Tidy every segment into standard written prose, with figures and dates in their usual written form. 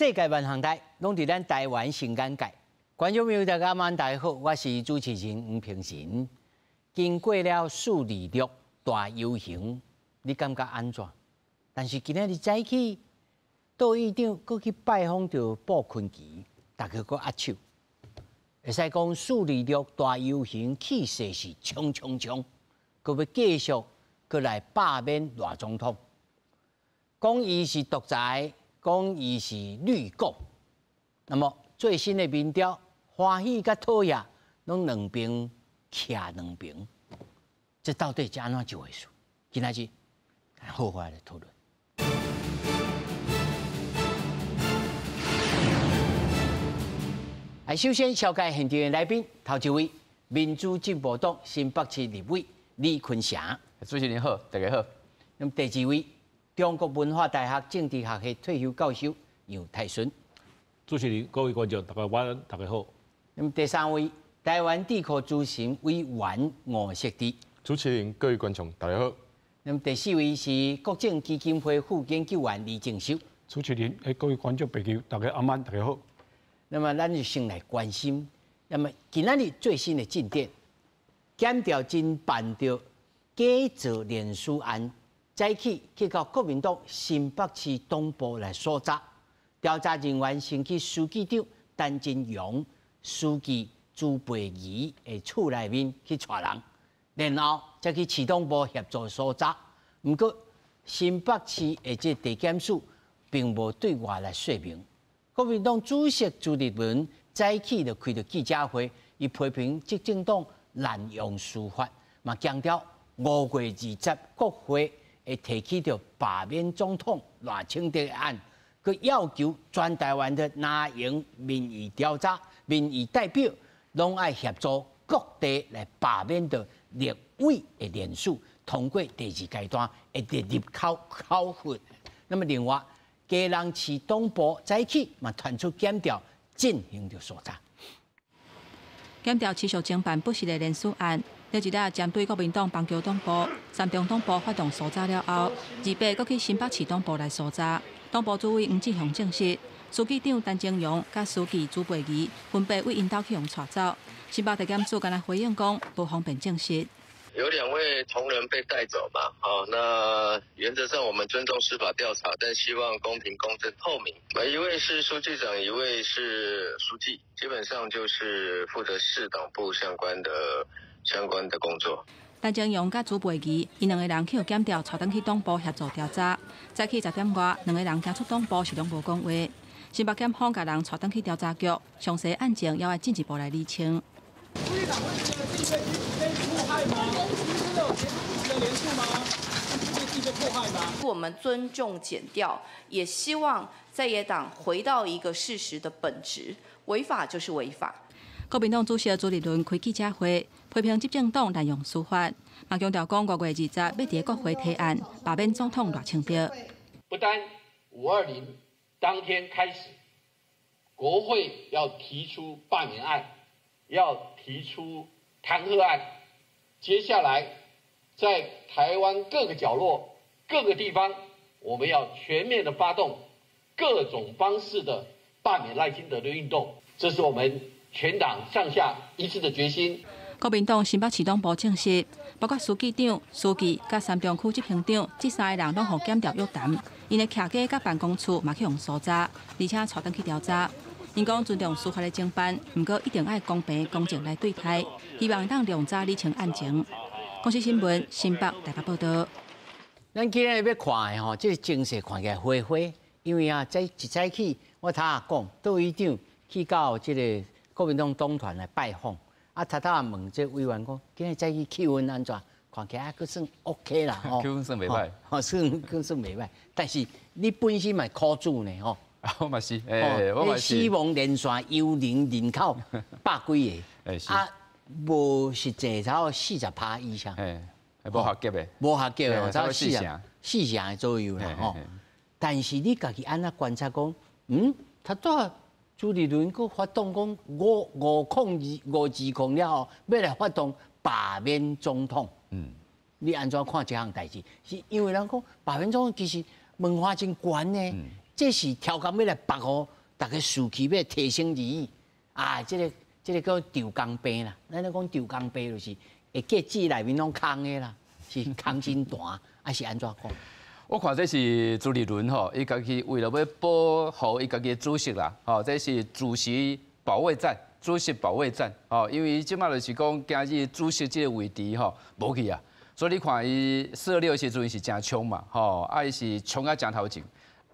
世界萬項代，攏佇咱台灣新眼界。觀眾朋友大家晚大家好，我是主持人吳平神。經過了4·26大遊行，你感覺按怎？但是今仔日早起，杜議長閣去拜訪著布坤琪，大家閣握手。會使講4·26大遊行氣勢是衝衝衝，閣欲繼續閣來罷免賴總統，講伊是獨裁，講伊是綠共。那麼最新的民調，歡喜佮討厭攏兩邊徛兩邊，這到底是按怎一回事？今仔日好好來討論。來，首先紹介現場的來賓，頭一位民主進步黨新北市立委李坤城。主持人好，大家好。那麼第二位，中國文化大學政治學系退休教授楊泰順。主持人、各位觀眾，大家晚安，大家好。那麼第三位，台灣智庫資深委員吳錫志。主持人、各位觀眾，大家好。那麼第四位是國政基金會副研究員李正修。主持人、各位觀眾朋友，大家晚安，大家好。那麼咱就先來關心，那麼今仔日最新的進展，檢調偵辦著假造連署案，早起去到國民黨新北市黨部來搜查，調查人員先去書記長陳真陽、書記朱培儀的厝內面去帶人，然後再去市黨部協助搜查。毋過新北市的這地檢署並無對外來說明。國民黨主席朱立倫早起就開著記者會，伊批評執政黨濫用司法，嘛強調5月20國會會提起著罷免總統賴清德的案，閣要求全台灣的藍營民意調查、民意代表攏愛協助各地來罷免著立委的連署通過第二階段會列入口口決。那麼另外，基隆市黨部早起嘛傳出檢調進行著搜查。檢調持續偵辦不實的連署案，這一日針對國民黨板橋黨部、三重黨部發動搜查了後，28閣去新北市黨部來搜查。黨部主委黃志雄證實，書記長陳清陽佮書記朱培儀分別為𪜶兜去予帶走。新北地檢署敢若回應講，無方便證實。有兩位同仁被帶走嘛？好，那原則上我們尊重司法調查，但希望公平、公正、透明。一位是書記長，一位是書記，基本上就是負責市黨部相關的工作。陳清陽佮朱培儀，𪜶兩個人去予檢調帶轉去黨部協助調查。早起10點外，兩個人行出黨部是攏無講話。新北檢方共人帶轉去調查局，詳細案情猶愛進一步來釐清。我們尊重檢調，也希望在野黨回到一個事實的本質，違法就是違法。國民黨主席朱立倫開記者會，批評執政黨濫用司法，嘛強調講5月20欲佇國會提案罷免總統賴清德。不單520當天開始，國會要提出罷免案，要提出彈劾案，接下來在台灣各個角落、各個地方，我們要全面的發動各種方式的罷免賴清德的運動，這是我們全黨上下一致的決心。國民黨新北市黨部證實，包括書記長、書記佮三重區執行長這三个人攏予檢調約談，𪜶的徛家佮辦公室嘛去予搜查，而且帶轉去調查。𪜶講尊重司法的偵辦，毋過一定愛公平公正來對待，希望當量早釐清案情。公視新聞新北台北報道。咱今日欲看的吼，這個情勢看起來花花，因為啊，這一早起我頭仔講，杜議長去到這個國民黨黨團來拜訪，啊，頭頭仔問這委員講，今日早起氣氛按怎？看起來閣算 OK 啦，吼，氣氛算袂䆀，吼，算袂䆀。但是你本身嘛苦主呢，吼。我嘛是，我嘛是。死亡連線幽靈人口百幾个，啊，無實際差不多40%以上。無合格的，無合格的，差不多四成左右啦，吼。但是你家己按怎觀察講，他拄朱立倫閣發動講5-5-2五二空了後，欲來發動罷免總統。你按怎看這項代誌？是因為人講罷免總統其實門檻真懸呢。這是超工欲來縛予逐家士氣欲提升而已。啊，這個叫長工病啦，咱咧講長工病就是會結子內面攏空的啦，是空心彈，還是按怎講？我看這是朱立倫吼，伊家己為了欲保護伊家己的主席啦，吼，這是主席保衛戰，主席保衛戰，吼，因為伊這馬就是講今日主席這個位置吼無去啊，所以你看伊426時陣是誠衝嘛，吼，啊伊是衝啊誠頭前。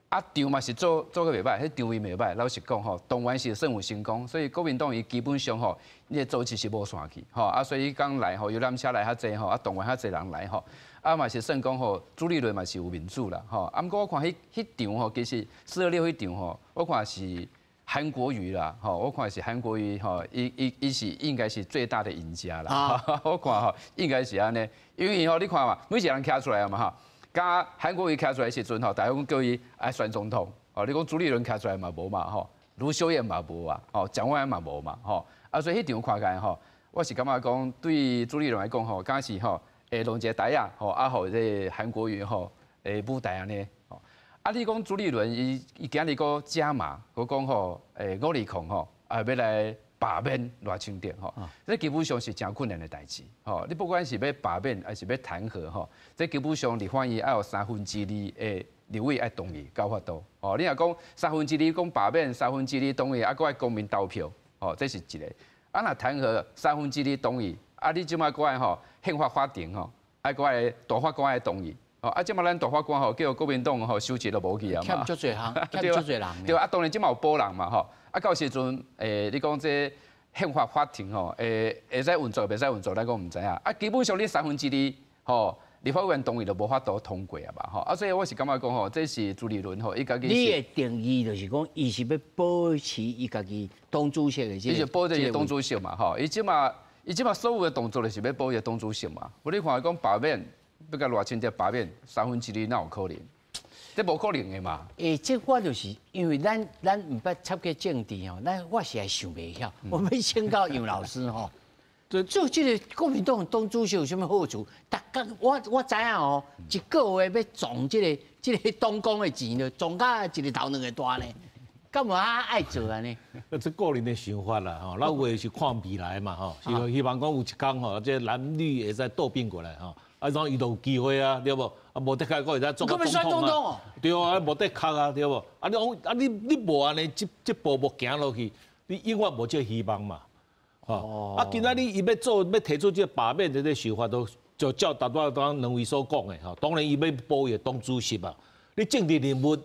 啊，場嘛是做做個袂䆀，彼場位袂䆀。老實講吼，動員是算有成功，所以國民黨伊基本上吼，伊的組織是無散去，吼啊，所以講來吼，遊覽車來較濟吼，啊，動員較濟人來吼，啊嘛是算講吼，朱立倫嘛是有面子啦，吼。啊，毋過我看彼彼場吼，其實426彼場吼，我看是韓國瑜啦，吼，我看是韓國瑜吼，伊伊伊是應該是最大的贏家啦。我看吼，應該是按呢，因為吼，你看嘛，每一個人徛出來嘛，吼。佮韓國瑜徛出來時陣吼，大家講叫伊愛選總統，哦，你講朱立倫徛出來嘛無嘛吼，盧秀燕嘛無啊，吼，蔣萬安嘛無嘛，吼，啊，所以彼場看起來吼，我是感覺講對朱立倫來講吼，敢是吼會弄一個台仔吼，啊，予這個韓國瑜吼，會舞台按呢，吼，啊，你講朱立倫伊伊今日閣加碼，閣講吼，520吼，啊，欲來罷免賴清德吼，這基本上是誠困難的代誌吼。你不管是欲罷免還是欲彈劾吼，這基本上立法院愛有2/3的立委愛同意，才有法度。哦，你若講2/3講罷免，2/3同意，啊，閣愛公民投票，吼，這是一個。啊，若彈劾2/3同意，啊，你這馬閣愛吼憲法法庭吼，愛閣愛大法官愛同意。哦，啊，這馬咱大法官吼叫國民黨吼收拾都無去啊嘛。欠足濟項，欠足濟人。對啊，當然這馬有保人嘛吼。啊，到時陣，你講這憲法法庭吼，會會使運作，袂使運作，咱講毋知影。啊，基本上你2/3吼，立法院同意就無法度通過啊嘛，吼。啊，所以我是感覺講吼，這是朱立倫吼，伊家己。你的定義就是講，伊是欲保持伊家己黨主席的這個。伊就保這個黨主席嘛，吼。伊這馬伊這馬所有的動作就是欲保伊的黨主席嘛。無你看講罷免，欲共賴清德罷免，2/3哪有可能？這無可能的嘛。欸，這我就是因為咱咱毋捌插過政治吼，咱我實在想袂曉。我欲請教楊老師吼，做這個國民黨黨主席有啥物好處？逐工我我知影哦，一個月欲賺這個這個黨工的錢，就賺甲一個頭兩個大呢。幹嘛愛做按呢？這個人的想法啦，吼，咱有的是看未來嘛，吼，希希望講有一天吼，這藍綠會使倒變過來吼。啊，怎伊就有機會啊，對無？啊，無的確閣會使做總統啊。對啊，無的確啊，對無？啊，你講啊，你你無按呢，這這步無行落去，你永遠無這個希望嘛。吼，啊，今仔日伊欲做，欲提出這個罷免的這個想法，都就照頭拄仔兩位所講的吼。當然，伊欲保伊的黨主席啊。你政治人物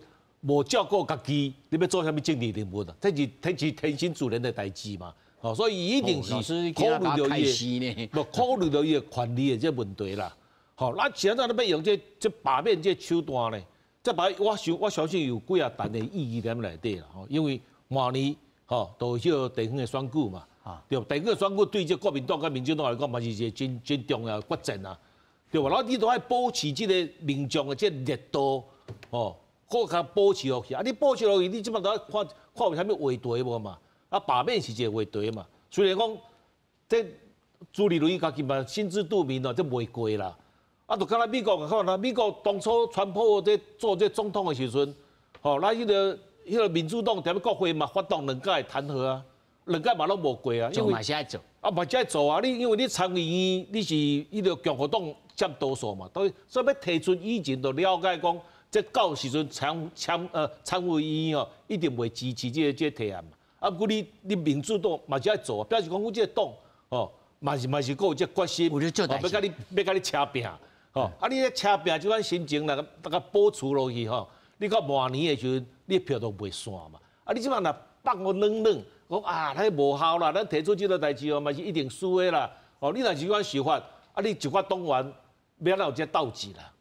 無照顧家己，你欲做啥物政治人物啊？這是這是天生自然的代誌嘛。吼，所以伊一定是考慮著伊的，無考慮著伊的權利的這個問題啦。吼，咱現在你欲用這這罷免這手段呢？這罷我想我相信有幾仔層的意義佇內底啦。吼，因為明年吼，就彼個地方的選舉嘛，對，地方的選舉對這國民黨佮民進黨來講嘛是一個真真重要的決戰啊，對無？咱你都愛保持這個民眾的這個熱度，吼，閣較保持落去。啊，你保持落去，你這馬都愛看看有啥物話題無嘛？啊，罷免是一個話題嘛。雖然講這朱立倫伊家己嘛心知肚明咯，這袂過啦。啊，就敢若美國，看啦，美國當初川普咧做這總統的時陣，吼，咱彼個彼個民主黨佇咧國會嘛發動兩屆彈劾啊，兩屆嘛攏無過啊，因為嘛是愛做，啊嘛是愛做啊，你因為你參議院你是彼個共和黨佔多數嘛，所以所以欲提出以前就了解講，這到時陣參參呃參議院吼一定袂支持這個這個提案嘛。啊，毋過你你民主黨嘛是愛做，表示講阮這個黨吼嘛是嘛是閣有這個決心，欲共你欲共你車拚。吼，啊！你咧車拚這款心情，若共保持落去吼，你到明年的時陣，你的票都袂散嘛。啊！你這馬若放予軟軟，講啊，彼無效啦，咱提出這個代誌哦，嘛是一定輸的啦。哦，你若是這款想法，啊，你一寡黨員欲按怎有這鬥志啦？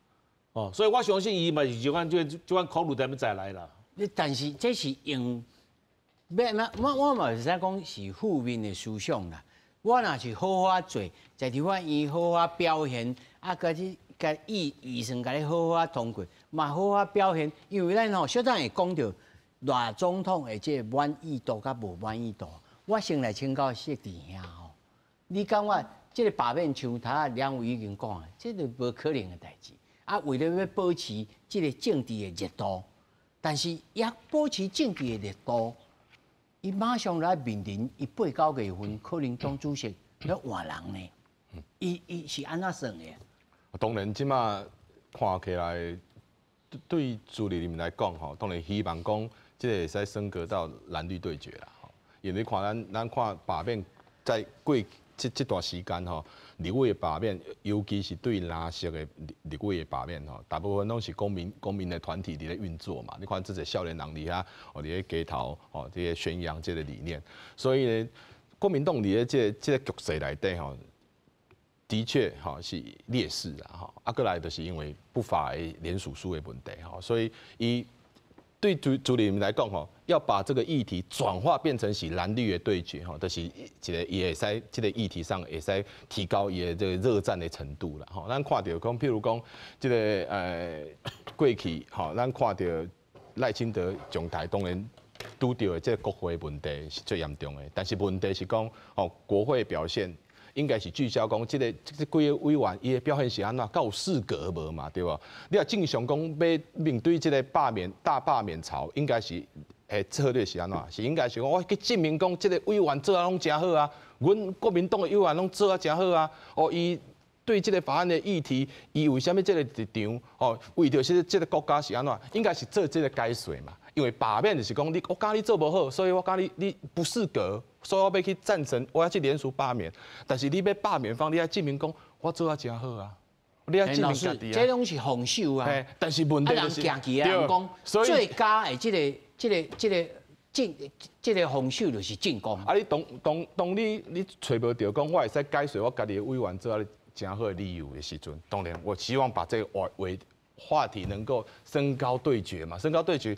哦，所以我相信伊嘛是這款這這款考慮佇咧在內啦。你但是這是用，欲按怎，我我嘛會使講是負面的思想啦。我若是好好做，在立法院好好表現，啊，佮這共預預算共你好好通過，嘛好好表現。因為咱吼小等會講著賴總統的這個滿意度佮無滿意度。我先來請教謝弟兄吼，你感覺這個罷免像頭仔兩位已經講啊，這個無可能的代誌。啊，為了欲保持這個政治的熱度，但是也保持政治的热度，伊馬上來面臨伊8、9月份可能黨主席要換人呢。伊是按怎算的？當然，這馬看起來對朱立倫來講，吼，當然希望講這個會使升格到藍綠對決啦。因為你看咱看罷免在過這段時間吼，立委的罷免，尤其是對藍色的立委的罷免吼，大部分攏是公民的團體佇咧運作嘛。你看這濟少年人佇遐，哦，佇咧街頭，哦，佇咧宣揚這個理念。所以呢，國民黨佇咧這個局勢內底吼，的確吼是劣勢啦吼。啊，閣來就是因為不法的聯署書的問題吼，所以伊對朱立倫來講吼，要把這個議題轉化變成是藍綠的對決吼，就是一個伊會使這個議題上會使提高伊的這個熱戰的程度啦吼。咱看著講，譬如講這個過去吼，咱看著賴清德上台，當然拄著的這個國會問題是最嚴重的，但是問題是講吼，國會表現應該是聚焦講這幾個委員伊的表現是按怎，敢有適格無嘛，對無？你若正常講欲面對這個罷免大罷免潮，應該是策略是按怎？是應該是講我去證明講這個委員做啊攏誠好啊，阮國民黨的委員攏做啊誠好啊。哦，伊對這個法案的議題，伊為啥物這個立場？哦，為著是這個國家是按怎？應該是做這個解說嘛。因為罷免就是講你，我感覺你做無好，所以我感覺你不適格，所以我欲去贊成，我欲去聯署罷免。但是你欲罷免方，你愛證明講我做啊誠好啊，你愛證明家己啊。這攏是防守啊。但是問題就是，人行起來講，最佳的這個防守就是進攻。啊，你當你揣無著講，我會使解說我家己的委員做啊誠好的理由的時陣，當然我希望把這個話題能夠升高對決嘛，升高對決。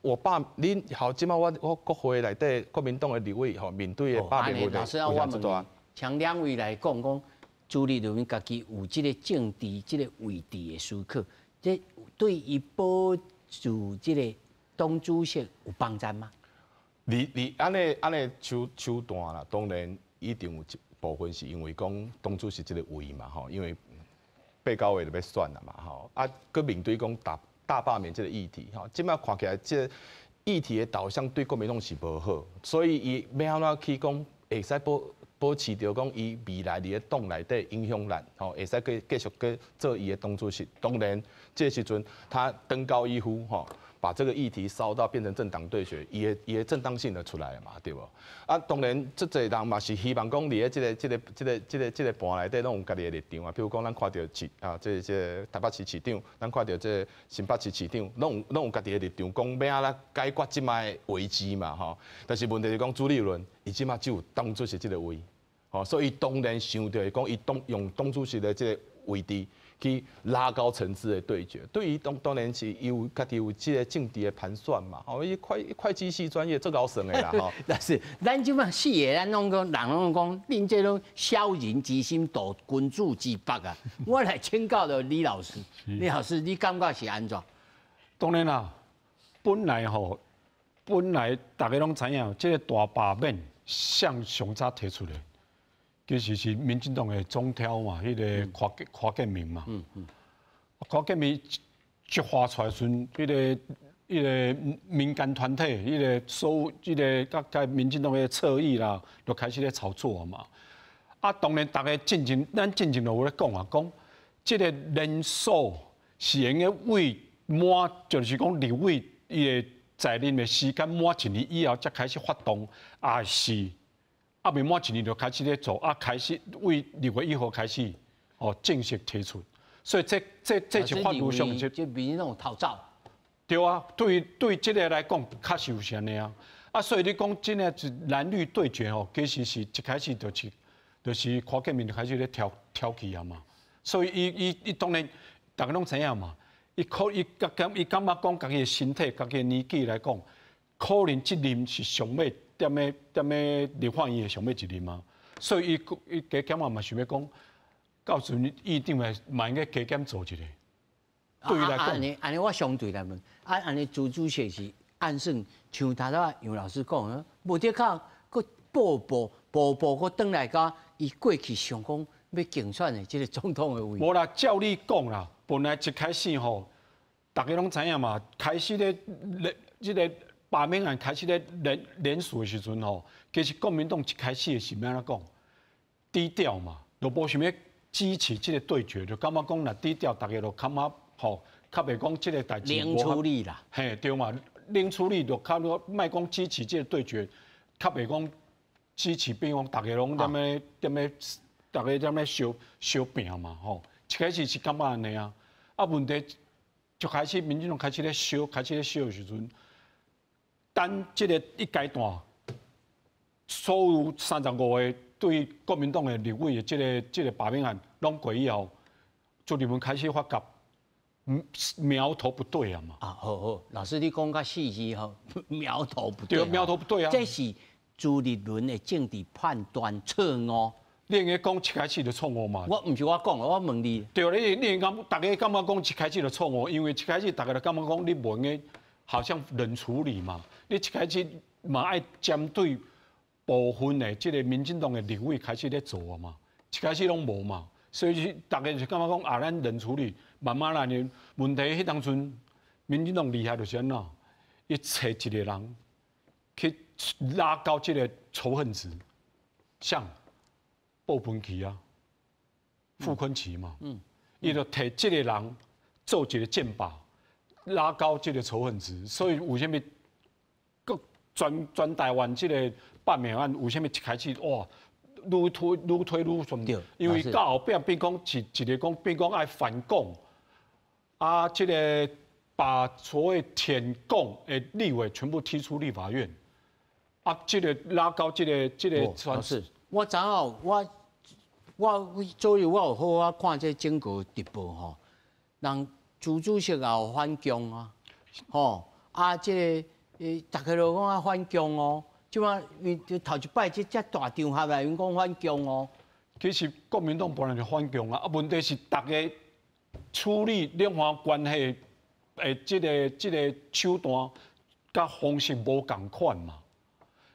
我罷恁好，這馬我國會內底國民黨的立委吼，面對的罷免問題，老師啊，我問，請兩位來講講，朱立倫家己有這個政治這個位置的思考，這對伊保住這個黨主席有幫助嗎？你按呢手段啦，當然一定有一部分是因為講黨主席這個位嘛吼，因為8、9月就欲選啦嘛吼，啊，閣面對講大罷免這個議題，吼，這馬看起來這個議題的導向對國民黨是無好，所以伊欲按怎去講會使保持著講伊未來佇咧黨內底影響力，吼，會使繼續閣做伊的黨主席。當然，這時陣他登高一呼，吼，把這個議題燒到變成政黨對決，伊的正當性就出來了嘛，對無？啊，當然，足濟人嘛是希望講佇咧這個盤內底攏有家己的立場啊。譬如講，咱看著市啊，這個台北市市長，咱看著這個新北市市長，攏有家己的立場，講欲按怎解決這擺的危機嘛，吼。但是問題是講朱立倫，伊這擺只有黨主席這個位，吼，所以伊當然想著講，伊當用黨主席的這個位置去拉高層次的對決，對於當然是伊有家己有這個政治的盤算嘛，吼，伊會計系專業足𠢕算的啦，吼。但是咱這擺四個，咱攏講，人攏講，恁這種小人之心度君子之腹啊！我來請教著李老師，李老師，你感覺是按怎？當然啦，本來大家攏知影，這個大罷免誰上早提出的？其實是民進黨的總召嘛，彼個柯建銘嘛。柯建銘一發出來時陣，彼個民間團體，彼個所有這個佮民進黨的側翼啦，就開始咧炒作嘛。啊，當然大家進前，咱進前就有咧講啊，講這個連署是用該為滿，就是講立委伊的在任的時間滿一年以後才開始發動，抑是猶未滿一年就開始咧做，啊，開始為2月1號開始，哦，正式提出，所以這是法律上就變那種逃走。對啊，對這個來講，確實有是按呢啊。啊，所以你講真的是藍綠對決吼，其實是一開始就是柯建銘就開始咧挑起啊嘛。所以伊當然大家攏知影嘛，伊感覺講家己的身體、家己的年紀來講，可能這任是上尾踮咧立法院的上尾一任啊。所以伊加減嘛想欲講，到時陣院長會嘛應該加減做一下。對伊來講，按呢按呢，我相對來問，啊按呢朱主席是按算像頭拄楊老師講，無得靠，閣步步步步閣轉來共伊過去想講欲競選的這個總統的位。無啦，照你講啦，本來一開始吼，大家攏知影嘛，開始咧這個罷免案開始咧連署的時陣吼，其實國民黨一開始是欲按怎講？低調嘛，就無想欲支持這個對決，就感覺講若低調，大家就感覺吼，較袂講這個代誌。冷處理啦。嘿，對嘛，冷處理就較莫講支持這個對決，較袂講支持變講大家攏踮咧踮咧，大家踮咧相相拚嘛吼。一開始是感覺按呢啊，啊問題就開始民進黨開始咧燒，開始咧燒的時陣，等這個一階段，所有35個對國民黨的立委的這個罷免案攏過以後，朱立倫開始發覺苗頭不對啊嘛。啊，好好，老師你講較細緻吼，苗頭不對。對，苗頭不對啊。這是朱立倫的政治判斷錯誤。你應該講一開始就錯誤嘛？我毋是我講，我問你。對，你應該大家感覺講一開始就錯誤，因為一開始大家就感覺講你無用好像冷處理嘛。你一開始嘛愛針對部分的這個民進黨的立委開始咧做啊嘛，一開始攏無嘛，所以大家就感覺講啊，咱冷處理，慢慢來呢。問題彼當陣，民進黨厲害就是按怎，伊揣一個人去拉高這個仇恨值，像傅崐萁啊，傅崐萁嘛，伊就提這個人做一個箭靶，拉高這個仇恨值，所以為啥物閣全台灣這個罷免案為啥物一開始哇，愈推愈推愈順？因為到後壁變講是一個講變講愛反共，啊，這個把所謂舔共的立委全部踢出立法院，啊，這個拉高這個這個。老師，我昨昏我昨日我有好好看這整個直播吼，人朱主席也有反共啊，吼啊，這個大家都講啊反共哦，這擺因頭一擺這遮大場合來，𪜶講反共哦。其實國民黨本來就反共啊，啊問題是大家處理兩岸關係的這個手段佮方式無仝款嘛，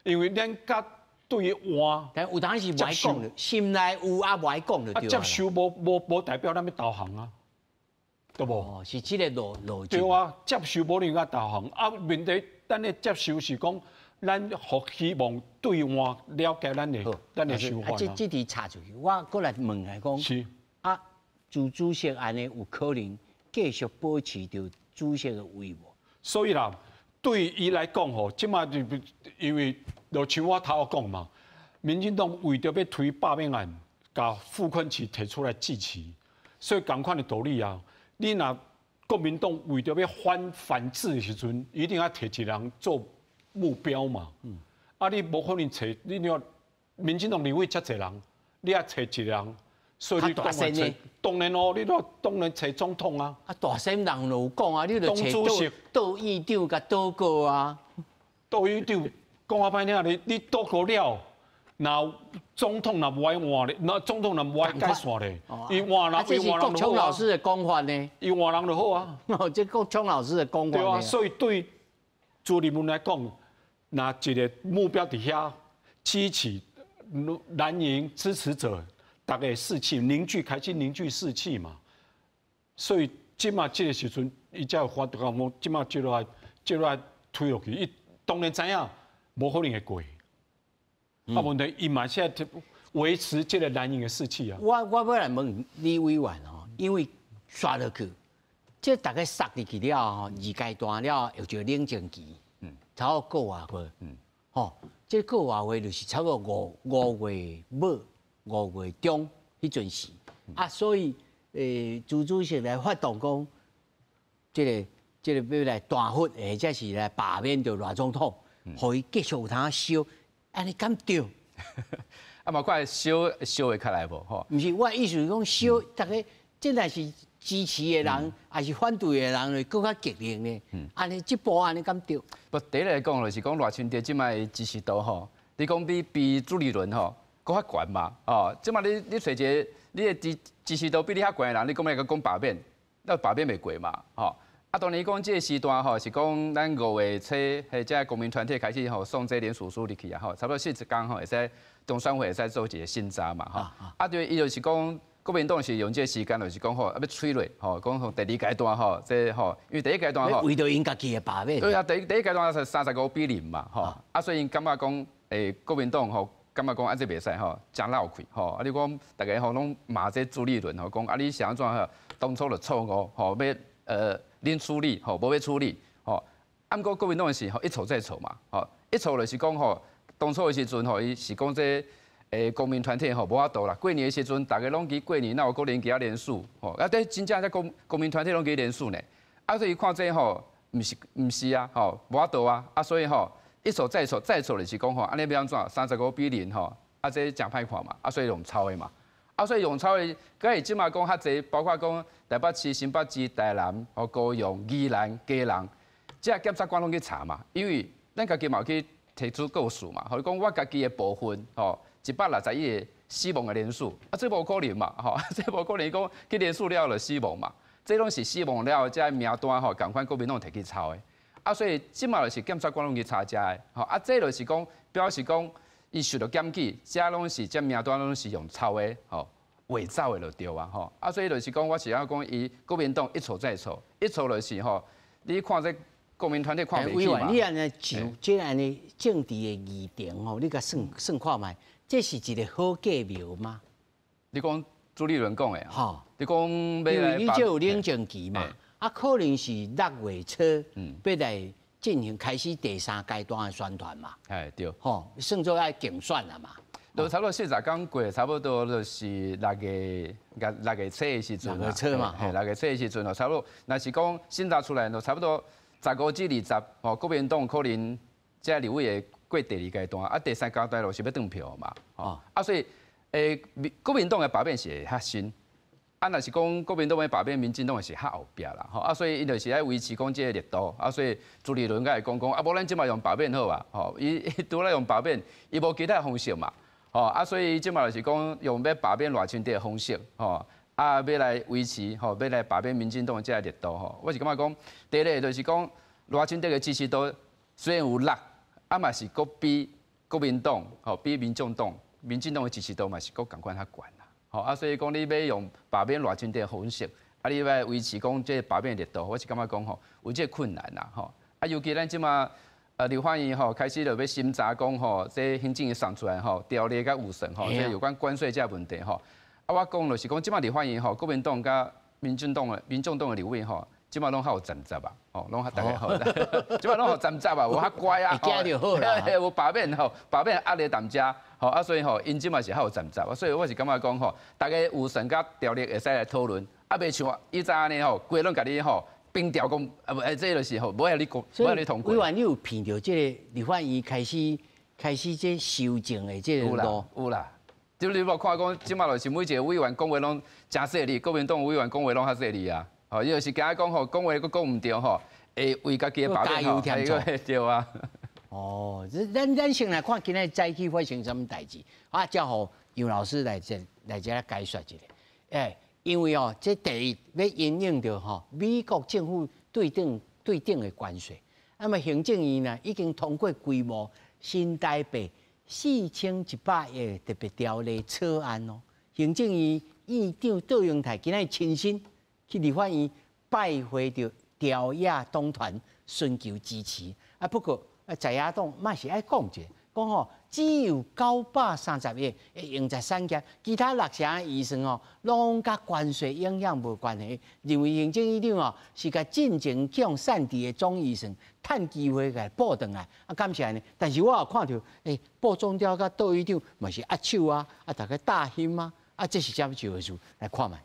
因為咱佮對換，但有當時無愛講，心內有啊無愛講就對。啊，接受無代表咱欲投降啊，對無？哦，是這個邏輯。對啊，接受無一定愛投降啊。問題咱的接受是講，咱予希望對岸了解咱的想法。啊，這題插出去，我閣來問來講，是啊，朱主席按呢有可能繼續保持著主席的位無？所以啦，對伊來講吼，這馬就因為就像我頭講嘛，民進黨為著欲推罷免案，共傅崐萁提出來支持，所以仝款的道理啊，你若國民黨為著欲反制的時陣，一定愛提一個人做目標嘛。啊，你無可能揣，你若民進黨立委遮濟人，你愛揣一個人，所以你當然揣，當然哦，你都當然揣總統啊。啊，大聲人就有講啊，你就揣杜議長佮倒戈啊。杜議長講較歹聽，你倒戈了，若總統若無愛換咧，那總統若無愛改線咧，伊換人，這是國聰老師的講法呢。伊換人就好啊。這國聰老師的講法。對啊，所以對朱立倫來講，若一個目標佇遐支持藍營支持者，大家士氣凝聚，開始凝聚士氣嘛。所以這馬這個時陣，伊才有法度講，這馬接落來推落去，伊當然知影無可能會過。啊，問題伊嘛是愛維持這個藍營的士氣啊。我欲來問李委員哦，因為刷落去，這大家殺入去了後，二階段了有一個冷靜期，差不多個外月，吼，這個外月就是差不多五月尾、5月中彼陣時，啊，所以朱主席來發動講，這個欲來彈劾，或者是來罷免著賴總統，予伊繼續有通燒。按呢敢對？啊嘛，看燒燒會起來無？吼，毋是，我意思是講燒，大家這若是支持的人，抑是反對的人，會閣較激烈呢。按呢這步按呢敢對？不，第一來講就是講賴清德這擺支持度吼，你講比朱立倫吼閣較懸嘛？哦，這擺你揣一個你的支持度比你較懸的人，你講欲閣講罷免，那罷免袂過嘛？吼。啊，當然講這個時段吼，是講咱5月初，彼這公民團體開始吼送這聯署書入去啊，吼，差不多40工吼，會使中選會會使做一個審查嘛，吼。啊，對，伊就是講国民党是用这个时间，就是讲吼，欲催落，吼，讲从第二阶段吼，这吼，因为第一阶段吼，为著𪜶家己的罢免。对啊，第一阶段是35比0嘛，吼，啊，所以𪜶感觉讲，国民党吼，感觉讲啊，这袂使吼，真闹气吼，啊，你讲逐家吼拢骂这朱立伦吼，讲啊，你是按怎吼，当初就错误吼，欲恁处理吼，无欲处理吼，啊，毋过国民党是吼一错再错嘛，吼，一错就是讲吼，当初的时阵吼，伊是讲这公民团体吼无法度啦，过年的时阵，逐家拢记过年，哪有可能记得连署吼？啊，但真正这公民团体拢记连署呢。啊，所以看这吼，毋是啊，吼，无法度啊，啊，所以吼，一错再错，再错就是讲吼，按呢欲按怎？35比0吼，啊，这诚歹看嘛，啊，所以用抄的嘛，啊，所以用抄的，佮伊这马讲较济，包括讲台北市、新北市、台南、吼高雄、宜兰、基隆，这检察官拢去查嘛，因为咱家己嘛有去提出告诉嘛，予伊讲我家己的部分吼，161个死亡的人数，啊，这无可能嘛，吼，这无可能讲去连署了就死亡嘛，这拢是死亡了后，这名单吼，仝款国民党提去抄的，啊，所以这马就是检察官拢去查遮的，吼，啊，这就是讲表示讲，伊受到检举，这拢是这名单拢是用抄的，吼，伪造的就对啊，吼，啊，所以就是讲，我是要讲，伊国民党一错再错，一错就是吼，你看这国民团体看袂起嘛。你按呢就这按呢政治的议程吼，你共算算看觅。这是一个好计谋吗？你讲朱立伦讲的，吼，你讲因为你这有冷静期嘛，啊，可能是六月初，欲来进行开始第三阶段的宣传嘛，哎对，吼，算做爱竞选了嘛。就差不多40天过，差不多就是六月初的时阵，六月初嘛，嘿，六月初的时阵哦，差不多，若是讲审查出来，就差不多15至20，吼，国民党可能这立委会过第二阶段，啊，第三阶段就是欲断票嘛，吼，啊，所以，国民党的罢免是会较先，啊，若是讲国民党的罢免，民进党是较后壁啦，吼，啊，所以伊就是爱维持讲这个力度，啊，所以朱立伦才会讲讲，啊，无咱这马用罢免好啊，吼，伊除了用罢免，伊无其他方式嘛，吼，啊，所以这马就是讲用欲罢免赖清德的方式，吼，啊，欲来维持，吼，欲来罢免民进党的这个力度，吼，我是感觉讲，第一个就是讲赖清德的支持度虽然有落。啊嘛是阁比国民党，吼，比民众党、民进党的支持度嘛是阁仝款较悬啦，吼啊，所以讲你欲用罢免赖清德的方式，啊，你欲维持讲这罢免力度，我是感觉讲吼有这个困难啦，吼啊，尤其咱这马立法院吼开始就欲审查讲吼，这行政院送出来吼条例佮预算吼，这有关关税这个问题吼，啊，我讲就是讲这马立法院吼，国民党佮民众党的立委吼。这马拢较有站杂啊，吼，拢较逐家好，这马拢有站杂啊，有较乖啊，会惊就好啦，有罢免吼，罢免压力淡遮，吼啊，所以吼，𪜶这马是较有站杂啊，所以我是感觉讲吼，逐家预算佮条例会使来讨论，啊，袂像以前按呢吼，规拢共你吼冰调讲，啊无，哎，这就是吼，无爱你讲，无爱你通过。委员，你有闻著这个立法院开始这修正的这个路？有啦，就你无看讲，这马就是每一个委员讲话拢诚细腻，国民党委员讲话拢较细腻啊。吼，伊就是惊讲吼，讲话阁讲毋对吼，会为家己的罢免吼，对啊。哦，咱先来看今仔早起发生啥物代志，啊，才予杨老师来这解说一下。欸，因为哦，这第一欲因应著吼美国政府对等的关税，那么行政院呢已经通过规模新台币4100亿特别条例草案哦。行政院院长卓荣泰今仔亲身去立法院拜会著朝野党团，寻求支持。啊，不过啊，在野党嘛是爱讲一下，讲吼只有930亿会用在产业，其他六成的预算吼，拢佮关税影响无关系。认为行政院长哦是共进前向散伫的总预算趁机会共补转来。啊，感谢呢。但是我有看著，欸，布总召佮杜院长嘛是握手啊，啊，逐家搭胸啊，啊，这是啥物一回事？来看觅。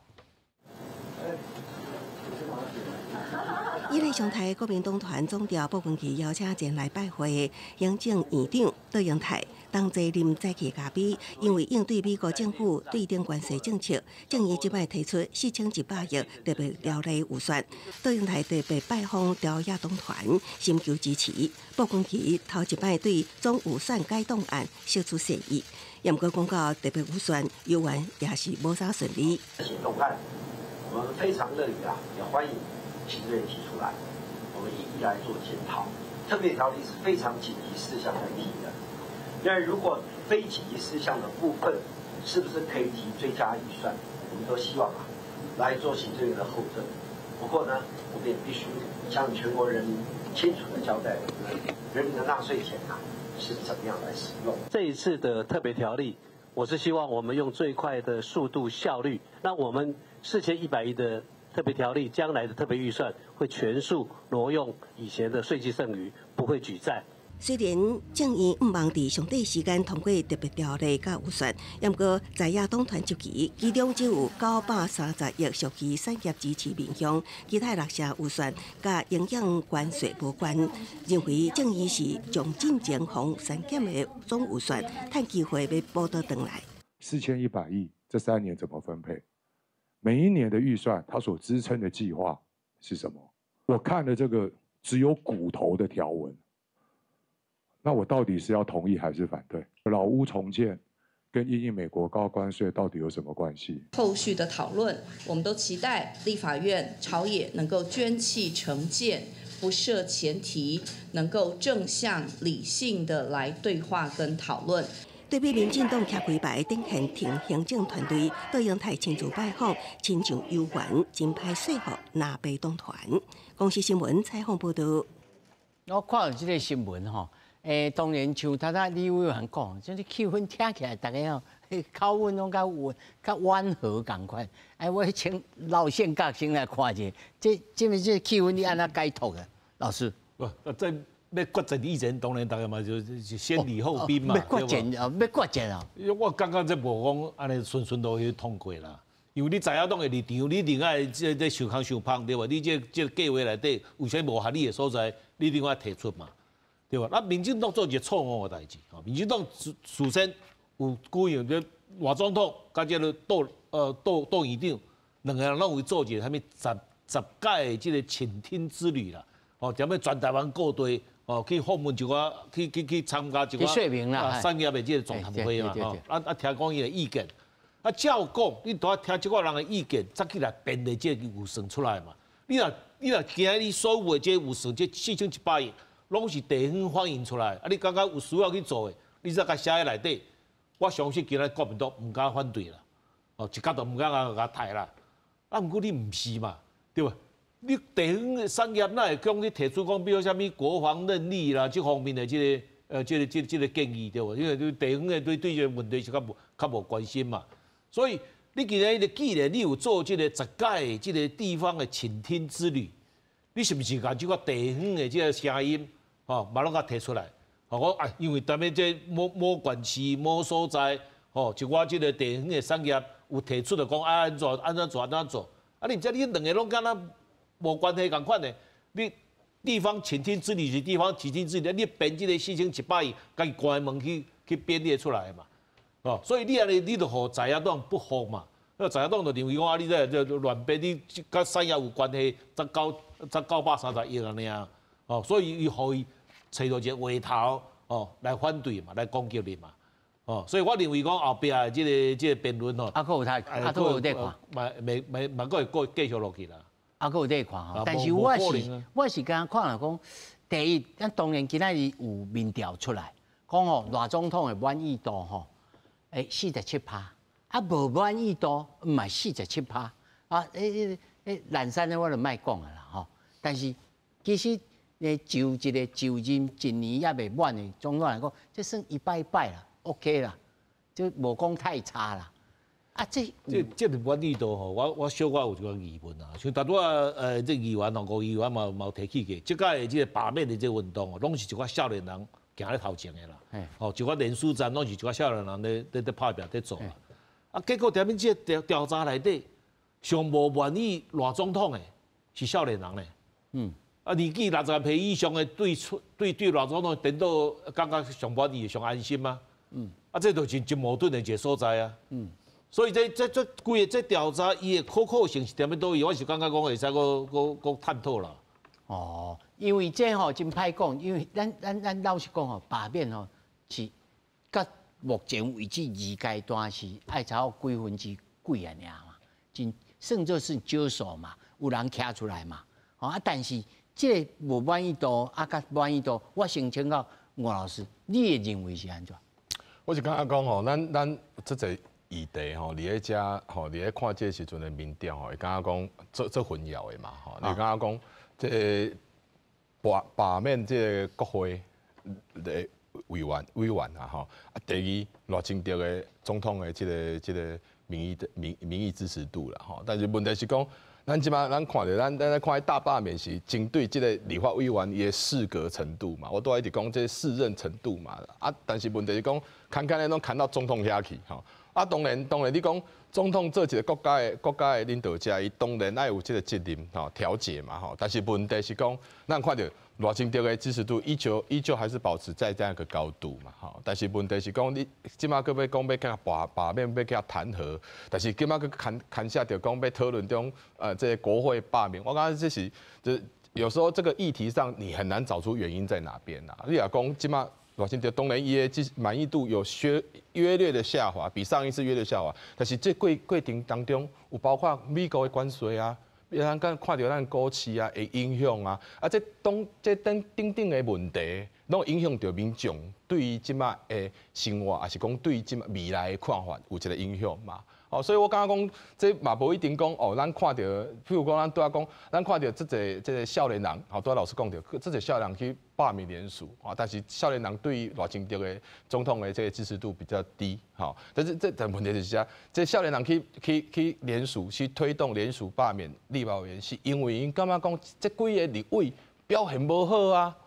伊咧上台国民党团总召布群奇邀请前来拜会行政院长卓荣泰，同齐啉早起咖啡。因为应对美国政府对等关税政策，政院这摆提出4100亿特别条例预算。卓荣泰特别拜访朝野党团，寻求支持。布群奇头一摆对总预算改动案释出善意，毋过讲到特别预算，犹原也是无啥顺利。行动案，我们非常乐于啊，也欢迎行政院提出来，我们一一来做检讨。特别条例是非常紧急事项来提的，因为如果非紧急事项的部分，是不是可以提追加预算？我们都希望啊，来做行政院的后盾。不过呢，我们也必须向全国人民清楚的交代，人民的纳税钱啊是怎么样来使用。这一次的特别条例，我是希望我们用最快的速度效率，那我们4100亿的特别条例，将来的特别预算会全数挪用以前的税计剩余，不会举债。虽然众院毋望伫上短时间通过特别条例佮预算，毋过在野党团质疑，其中只有930亿属于产业支持面向，其他六成预算佮营养关税无关。认为众院是将进前予删减的总预算，趁机会欲补倒转来。 4100亿这3年怎么分配？每一年的预算，它所支撑的计划是什么？我看了这个只有骨头的条文。那我到底是要同意还是反对？老屋重建跟因应美国高关税到底有什么关系？后续的讨论，我们都期待立法院朝野能够捐弃成见，不设前提，能够正向理性的来对话跟讨论。对比民进党徛规排顶现庭行政团队，卓荣泰亲自拜访，亲像游园，真歹说服蓝白党团。公视新闻采访报道。我看到这个新闻吼。当然像头拄李委员讲，这个气氛听起来，大家吼口吻拢较温、较温和仝款。哎，我请老线角先来看一下，这气氛你按怎解读的？老师？不，在欲决战以前，当然大家嘛就是先礼后兵嘛。欲决战啊，欲决战啊！我感觉这无讲按呢顺顺路去通过啦，因为你在野党的立场，你另外这想空想芳对无？你这计划内底有啥无合理的所在，你另外提出嘛。对吧？那民进党做一个错误的代志，吼！民进党事先有举行这赖总统佮这个杜院长两个人拢有做一个啥物十届的这个倾听之旅啦，哦，踮咧全台湾各地哦去访问一寡，去参加一寡产业的这个座谈会嘛，吼，啊啊听讲伊的意见，啊照讲，你都爱听这寡人的意见，才去来编的这个预算出来嘛。你若今日所有的这预算，这4100亿，拢是地方反映出来，啊！你感觉有需要去做的，你才共写佇内底。我相信今日国民党毋敢反对啦，哦，一角都毋敢共刣啦。啊，毋过你毋是嘛，对无？你地方的产业哪会讲你提出讲，比如啥物国防能力啦，这方面的这个建议，对无？因为对地方的对这个问题是较无关心嘛。所以你今日既然你有做这个十届这个地方的倾听之旅，你是毋是共这个地方的这个声音？吼，嘛拢共提出来，吼，讲啊，因为踮咧这某某县市某所在，吼，一寡这个地方的产业有提出来讲啊，按怎按怎做按怎做，啊，你毋知你两个拢敢若无关系仝款的，你地方倾听之旅是地方倾听之旅，你编这个4100亿，家己关门去编列出来的嘛，哦，所以你按呢，你就予在野党不服嘛，那在野党就认为讲啊，你这乱编，你佮产业有关系，才930亿按呢尔，哦，所以伊予伊揣著一个话头哦，来反对嘛，来攻击你嘛，哦，所以我认为讲后壁的这个辩论吼，啊，阁有睇，啊，阁有在看，嘛，未未嘛，阁会阁继续落去啦。啊，阁有在看吼，但是我是敢若看了讲，第一，咱当然今仔日有民调出来，讲吼赖总统的满意度吼，47趴，啊，无满意度毋嘛47趴，啊，欸，蓝衫的我就莫讲啊啦吼，但是其实。就一个就任一年犹未满的总统来讲，这算一摆一摆啦，OK 啦，就无讲太差啦。啊，这这个满意度吼，我小可有一个疑问啊。像头拄仔这议员吼，吴议员嘛有提起过，这届的这个罢免的这个运动哦，拢是一寡少年人行咧头前的啦。吼，一寡连署站拢是一寡少年人咧拍拼咧做啦。啊，结果踮咧这个调查内底，上无满意赖总统的是少年人咧。啊，年纪60岁以上的对出对对赖总统颠倒感觉上满意、上安心吗？啊，这就是真矛盾的一个所在啊。所以这规个这调查，伊的可靠性是踮咧佗位？我是感觉讲会使阁探讨啦。哦，因为这吼真歹讲，因为咱老实讲吼，罢免吼是到目前为止二阶段是爱超几分之几啊尔嘛，真算做是少数嘛，有人徛出来嘛。哦啊，但是这个无满意度啊，佮满意度，我先请教吴老师，你的认为是按怎？我是感觉讲吼，咱这济议题吼，伫咧遮吼，伫咧看这个时阵的民调吼，会感觉讲做做混淆的嘛吼，你感觉讲这个罢免这个国会的委员啊吼，啊第二赖清德的总统的这个民意支持度啦吼，但是问题是讲，咱这马咱看著咱咧看大罢免是针对这个立法委员伊的适格程度嘛，我都一直讲这适任程度嘛，啊，但是问题是讲，牵牵的拢牵到总统遐去吼，啊，当然你讲总统做一个国家的领导者，伊当然爱有这个责任吼调解嘛吼，但是问题是讲，咱看著赖清德的支持度依旧还是保持在这样一个高度嘛吼，但是问题是讲你这马阁欲讲欲共罢免欲共弹劾，但是这马阁牵涉著讲欲讨论中这个国会罢免，我感觉这是这有时候这个议题上你很难找出原因在哪边呐。你若讲这马赖清德当然伊的满意度有些约略的下滑，比上一次约略下滑，但是这过程当中有包括美国的关税啊。咱敢看著咱股市啊，会影响啊，啊，这当这等等等的问题，拢影响著民众对于这马的生活，抑是讲对于这马未来的看法有一个影响嘛。哦，所以我感觉讲，这嘛无一定讲哦，咱看著，譬如讲咱拄仔讲，咱看著这个少年人，吼，拄仔老师讲著，这个少年人去罢免联署，啊，但是少年人对于赖清德的总统的这个支持度比较低，吼，但是这但问题就是啥，这少年人去联署去推动联署罢免立法委员，是因为𪜶感觉讲这几个立委表现无好啊。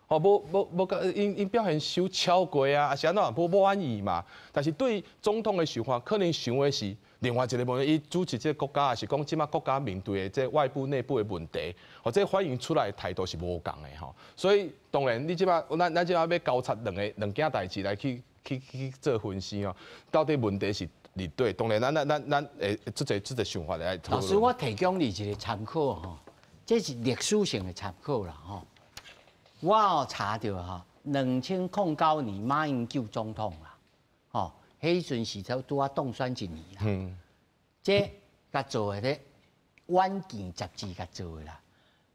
哦，无无无，𪜶表现伤超过啊，抑是按怎无满意嘛？但是对总统的想法，可能想的是另外一个问题，伊主持这个国家，抑是讲这马国家面对的这外部、内部的问题，或者反映出来的态度是无仝的吼。所以当然，你这马咱这马欲交叉两件代志来去做分析哦，到底问题是伫佗？当然，咱会这个想法来。老师，我提供你一个参考吼，这是历史性的参考啦吼。我有查著吼，2009年马英九总统啦，吼，彼阵时才拄仔当选一年啦。这共做的咧，远见杂志共做的啦，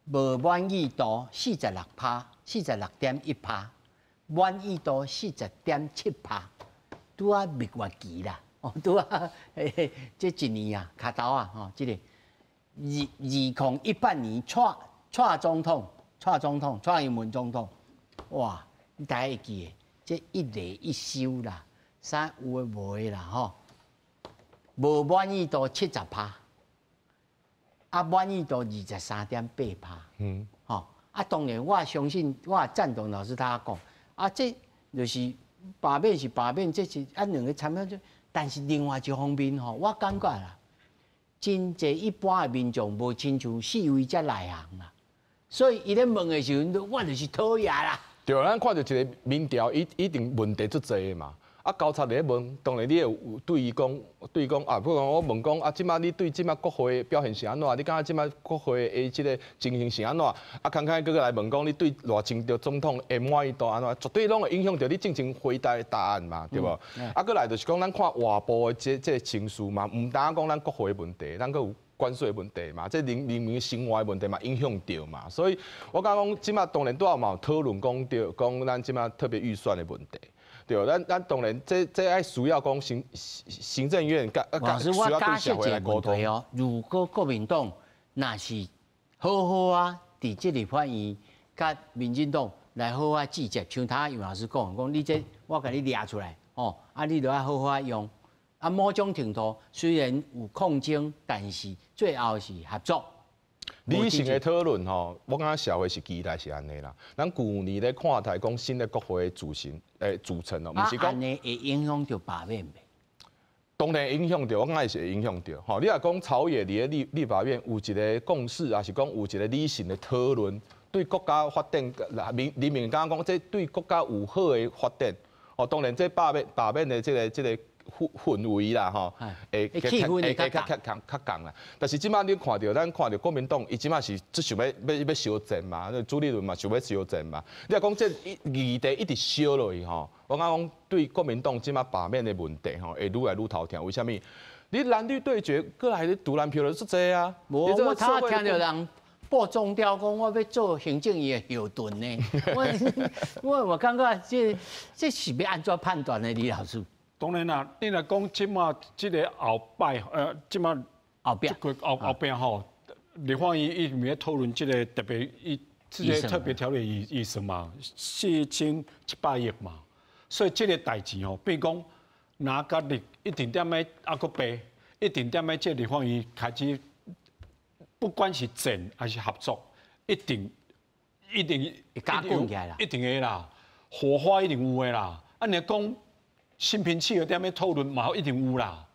无满意度46趴，46.1趴，满意度40.7趴，拄仔蜜月期啦，哦，拄仔这一年啊，跤頭啊，吼，这个2018年蔡总统，蔡英文总统，哇！你大家会记得，这一例一修啦，啥有的无的啦，吼，无满意度70趴，啊，满意度23.8趴，吼，啊，当然我相信，我赞同老师他讲，啊，这就是罢免是罢免，这是按两个参考，但是另外一方面吼，我感觉啦，真济一般的民众无亲像四位遮内行啦。所以伊咧问的时阵，我就是讨厌啦。对，咱看著一个民调，伊一定问题足济的嘛。啊，交叉咧问，当然你会有对伊讲，对伊讲啊，比如讲我问讲啊，这马你对这马国会表现是按怎？你感觉这马国会的这个情形是按怎？啊，看看阁来问讲，你对赖清德总统的满意度按怎？绝对拢会影响著你进前回答的答案嘛，对无？啊，阁来就是讲，咱看外部的这个情势嘛，毋单讲咱国会的问题，咱阁有关税的问题嘛，这人民生活的问题嘛，影响著嘛，所以我感觉讲，这马当然拄仔嘛有讨论讲著，讲咱这马特别预算的问题，对，咱当然这爱需要讲行政院佮老师，我假设一个问题哦，如果国民党若是好好啊，伫这立法院佮民进党来好好接触，像他杨老师讲，讲你这我共你掠出来，哦，啊，你著爱好好用。啊，某种程度虽然有抗争，但是最后是合作。理性的讨论吼，我感觉社会是期待是按呢啦。咱旧年咧看台讲新的国会组成哦，毋是讲按呢会影响著罢免袂？当然影响著，我感觉是会影响著。吼，你若讲朝野伫咧立法院有一个共识，抑是讲有一个理性的讨论，对国家发展，人民感觉讲这对国家有好的发展。哦，当然这罢免的这个氛围啦，吼，会会较降啦。但是这马你看著，咱看著国民党，伊这马是只想欲烧战嘛，朱立伦嘛想欲烧战嘛。你若讲这议题一直烧落去吼，我感觉讲对国民党这马罢免的问题吼，会愈来愈头疼。为啥物？你蓝绿对决，阁来你独蓝票就足济啊。无，我头听著人报总调讲，我欲做行政院的后盾呢。我感觉这是欲按怎判断的，李老师？當然啦，你若講這馬這个後擺，這馬後壁後壁吼，立法院伊毋咧討論這个特別伊這个特別條例預算嘛，4100億嘛，所以這个代誌吼，變講若佮立一定點仔猶閣爬，一定點仔這立法院開始，不管是戰還是合作，一定一定加滾起來啦，一定會啦，火花一定有的啦。啊，你講心平氣和踮咧討論嘛，一定有啦，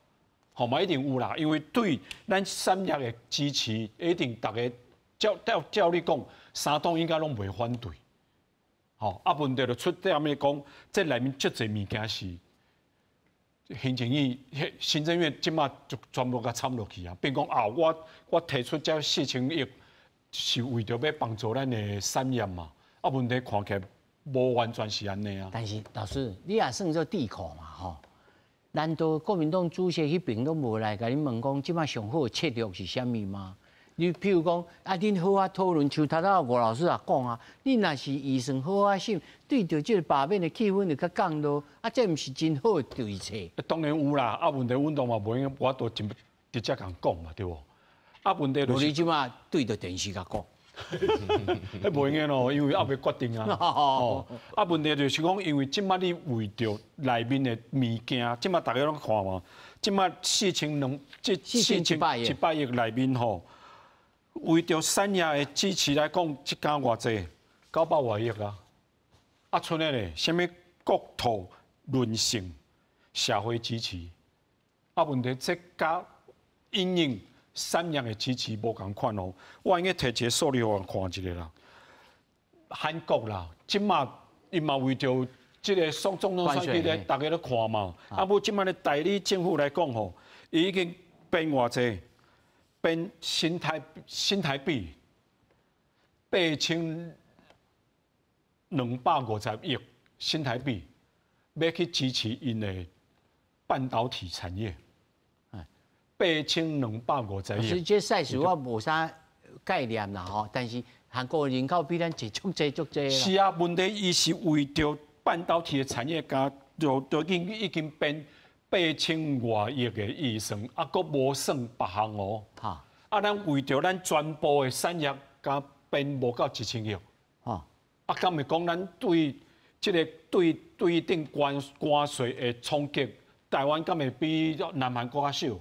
吼嘛一定有啦，因為對咱產業的支持，一定逐家照你講，三黨應該攏袂反對，吼啊問題就出踮咧講，這內面足濟物件是行政院、行政院這馬就全部共摻落去啊，變講啊，我提出這4000億是為著欲幫助咱的產業嘛，啊問題看起來無完全是按呢啊。但是老師，你也算做智庫嘛吼？難道國民黨主席彼爿攏無來共恁問講，這馬上好的策略是啥物嗎？你譬如講，啊，恁好好討論，像頭拄吳老師也講啊，你若是預算好好審，對著這個罷免的氣氛就較降落，啊，這毋是真好的對策？當然有啦，啊，問題阮都嘛無用，我都真直接共講嘛，對無？啊，問題就是，你這馬對著電視共講。彼無用咯，因為猶未決定啊。哦，啊，問題就是講，因為這馬你為著內面的物件，這馬逐家攏看嘛，這馬這4100億內面吼，為著產業的支持來講，這加偌濟，900外億啊。啊，賰咧咧，啥物國土韌性、社會支持，啊，問題這佮因應產業的支持無仝款哦。我應該提一个數字予人看一下啦。韓國啦，這馬伊嘛為著這个總統選舉咧，逐家咧看嘛。啊，無這馬咧代理政府來講吼，伊已經編偌濟，編新台幣8250億新台幣，欲去支持𪜶的半導體產業。8250億。其實這賽事我無啥概念啦吼，但是韓國人口比咱濟足濟足濟。是啊，問題伊是為著半導體的產業，佮就已經編8000外億的預算，啊，閣無算別項哦。啊，咱為著咱全部的產業，佮編無夠1000億。啊，敢會講咱對這个對頂關稅的衝擊，台灣敢會比南韓閣較少？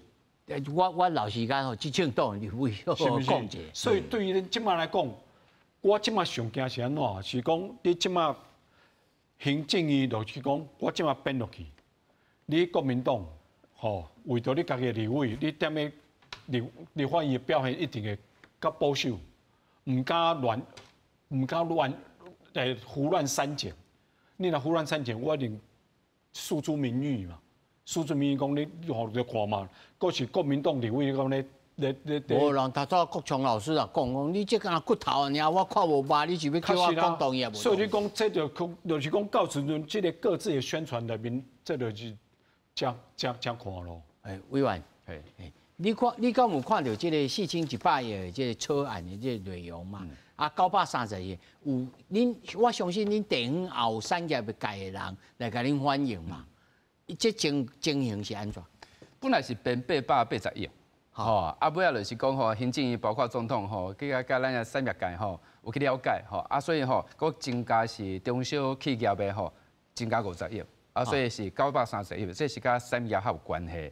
我老實講吼，這種黨立委講者。所以對於恁這馬來講，我這馬上驚是按怎？是講你這馬行政院就是講，我這馬編落去，你國民黨吼為著你家己的立委，你踮咧立法院的表現一定會較保守，毋敢亂，毋敢亂，胡亂刪減。你若胡亂刪減，我一定訴諸民意嘛。訴諸民意講你吼就看嘛，閣是國民黨立委講咧咧咧。無人頭拄國昌老師也講講，你這敢若骨頭爾，我看無肉，你是欲叫我講同意無？所以你講這就就是講到時陣，這个各自的宣傳內面，這就是這看咯。欸，委員，你看你敢有看著這个4100億的這个草案的這个內容嘛？啊，930億有恁，我相信恁地方也有產業界的人來共恁反映嘛。這情形是按怎？本來是編880億，吼，啊，尾仔就是講吼，行政院包括總統吼，去共咱的產業界吼有去了解吼，啊，所以吼，閣增加是中小企業的吼，增加50億，啊，所以是930億，這是佮產業較有關係。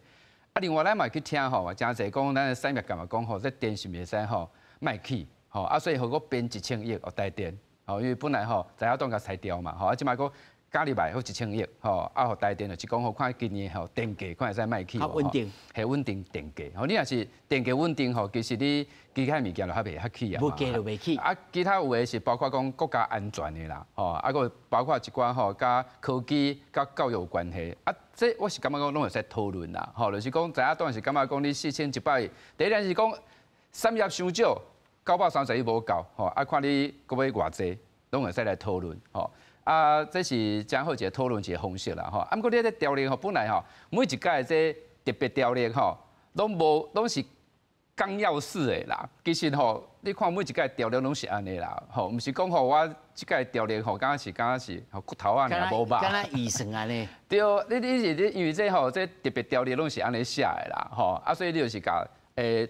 啊，另外咱嘛去聽吼，誠濟講咱的產業界嘛講吼，這電是袂使吼賣去，吼，啊，所以予閣編1000億予台電，吼，因為本來吼在野黨共裁掉嘛，吼，啊，這擺閣加入來好1000億，吼，啊，予台電就是講吼，看今年吼電價看會使賣起，較穩定，係穩定電價。吼，你若是電價穩定吼，其實你其他物件就較袂較起啊。無價就袂起。啊，其他有的是包括講國家安全的啦，吼，啊，閣包括一寡吼，佮科技、佮教育有關係。啊，這我是感覺講攏會使討論啦，吼，就是講在野黨是感覺講你4100億，第一點是講產業傷少，930億無夠，吼，啊，看你閣欲偌濟，攏會使來討論，吼。啊，這是誠好一个討論一个方式啦，吼。啊，毋過你這條例吼，本來吼，每一屆這特別條例吼，攏無攏是綱要式的啦。其實吼，你看每一屆條例攏是按呢啦，吼，毋是講吼我這屆條例吼，敢若是吼骨頭仔爾無肉。敢若預算按呢？對，你是你因為這吼這特別條例攏是按呢寫的啦，吼，啊所以你就是共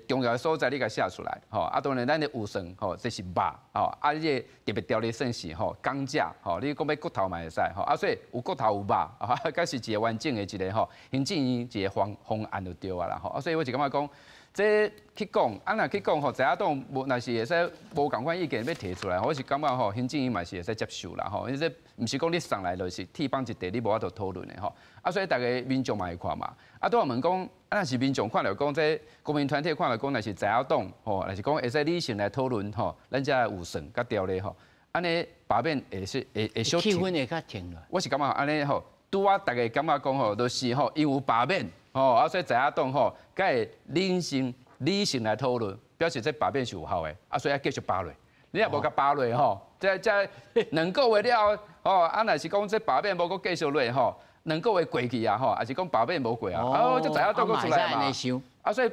重要的所在你共寫出來，吼，啊當然咱的預算吼，這是肉，吼，啊這個特別條例算是吼鋼架，吼，你講欲骨頭嘛會使，吼，啊所以有骨頭有肉，啊，閣是一個完整的一個吼，行政院一個方案就對啊啦，吼，啊所以我是感覺講，這去講，啊若去講吼，在野黨無若是會使無仝款意見欲提出來，我是感覺吼，行政院嘛是會使接受啦，吼，因為這毋是講你送來就是鐵板一塊，你無法度討論的吼，啊所以逐家民眾嘛會看嘛，啊拄仔問講。啊，若是民眾看著講，這公民團體看著講，若是在野黨吼，若是講會使理性來討論吼，咱才預算佮條例吼，按呢罷免會是會會小氣氛會較停落。我是感覺按呢吼，拄仔逐家感覺講吼，就是吼，因有罷免吼，啊所以在野黨吼，才會理性理性來討論，表示這罷免是有效的，啊所以愛繼續罷落。你若無共罷落吼，這2個月了吼，啊若是講這罷免無閣繼續落吼。2個月過去啊，吼，抑是講罷免無過啊，哦，這在野黨閣出來嘛，啊，所以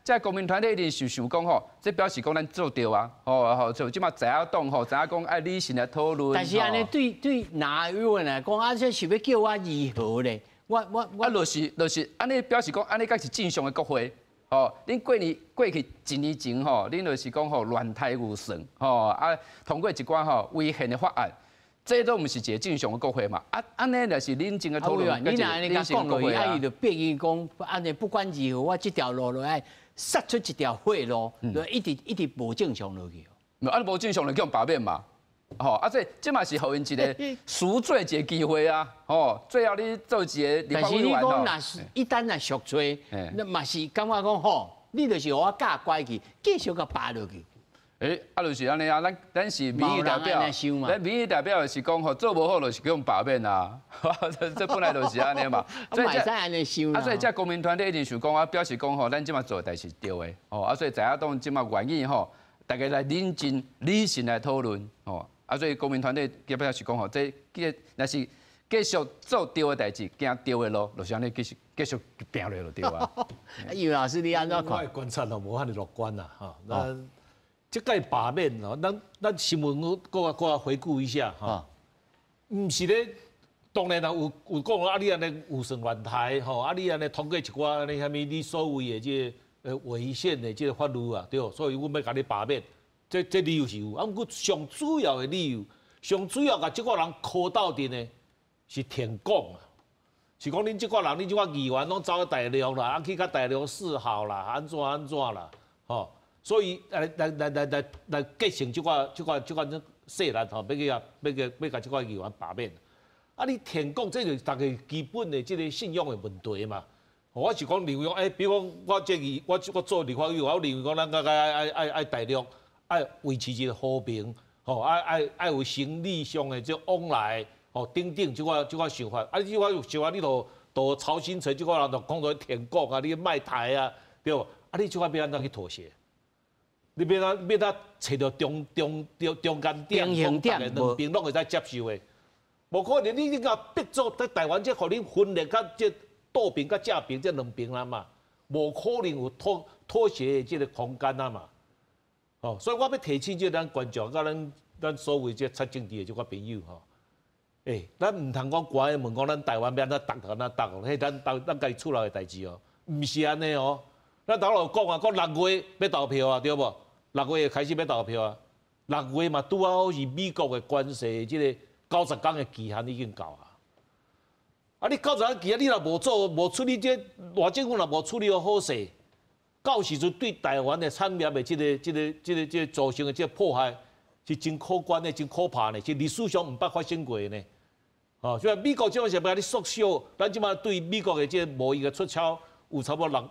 這公民團體一定是想講吼，這表示講咱做對啊，吼吼，就這馬在野黨吼，知影講愛理性來討論。但是按呢對哪一位來講，啊，這是欲叫我如何咧？我啊，就是按呢表示講，按呢才是正常的國會，吼，恁過年過去一年前吼，恁就是講吼亂刣預算，吼啊通過一寡吼違憲的法案。這都毋是一個正常的國會嘛？啊，按呢若是冷靜的討論，你若按呢共講落去，啊，伊就變伊講，按呢不管如何，我這條路落來殺出一條血路，就一直一直無正常落去。啊，無正常就叫罷免嘛。吼，啊，這這嘛是予𪜶一個贖罪一個機會啊。吼，最後你做一個立法委員。但是你講若是一旦若贖罪，那嘛是感覺講吼，你就是予我教乖去，繼續共罷落去。欸，啊，就是按呢啊，咱是民意代表，咱民意代表就是講吼，做無好就是去予罷免啊，這本來就是按呢嘛。所以會使按呢想。啊，所以這公民團體一定想講啊，表示講吼，咱這馬做的代誌是對的，吼，啊，所以在野黨這馬願意吼，大家來冷靜理性來討論，吼，啊，所以公民團體基本上是講吼，這若是繼續做對的代誌，行對的路，就是按呢繼續繼續拚落就對啊。葉老師，你按怎看？我的觀察吼，無遐爾樂觀啦，吼。這屆罷免哦，咱新聞閣閣回顧一下吼，毋是咧，當然啦，有講啊，你按呢預算亂刣吼，啊你按呢通過一寡按呢啥物，你所謂的這個違憲的這個法律啊，對，所以阮欲共你罷免，這理由是有，啊，毋過上主要的理由，上主要共這寡人箍鬥陣的是舔共啊，是講恁這寡人，恁這寡議員攏走去大陸啦，啊去佮大陸示好啦，按怎按怎啦，吼。所以來來來來來來結成這款勢力吼，欲去共欲去欲共這款議員罷免。啊，你舔共這就是逐家基本的這个信仰的問題嘛。我是講認為講，欸，比如講我這議我我做立法委員，我認為講咱閣愛愛愛愛大陸愛維持一個和平，吼，愛愛愛有生意上的這往來，吼等等這款想法。啊，你這款想法，你都曹興誠這款人就講做舔共啊，你賣台啊，對無？啊，你這款欲按怎去妥協？你欲按欲按揣著中中中中間點，講逐家兩邊攏會使接受的，無可能你共逼做佇台灣這予恁分裂甲這倒邊佮正邊這兩邊啦嘛，無可能有妥協的這个空間啊嘛。哦，所以我欲提醒這咱觀眾佮咱所謂這插政治的這寡朋友吼，欸，咱毋通講關起門講咱台灣欲按怎獨就按怎獨，彼咱咱家己厝內的代誌哦，毋是按呢哦。咱頭路講啊，講6月欲投票啊，對無？6月開始欲投票啊，6月嘛拄好是美國的關稅這个90天的期限已經到啊。啊，你90天期限你若無做無處理這賴政府若無處理好勢，到時陣對台灣的產業的這個造成的這個破壞是真可觀的、真可怕的，是歷史上毋捌發生過的呢。哦，所以美國這馬是欲共你縮小，咱這馬對美國的這個貿易的出超有差不多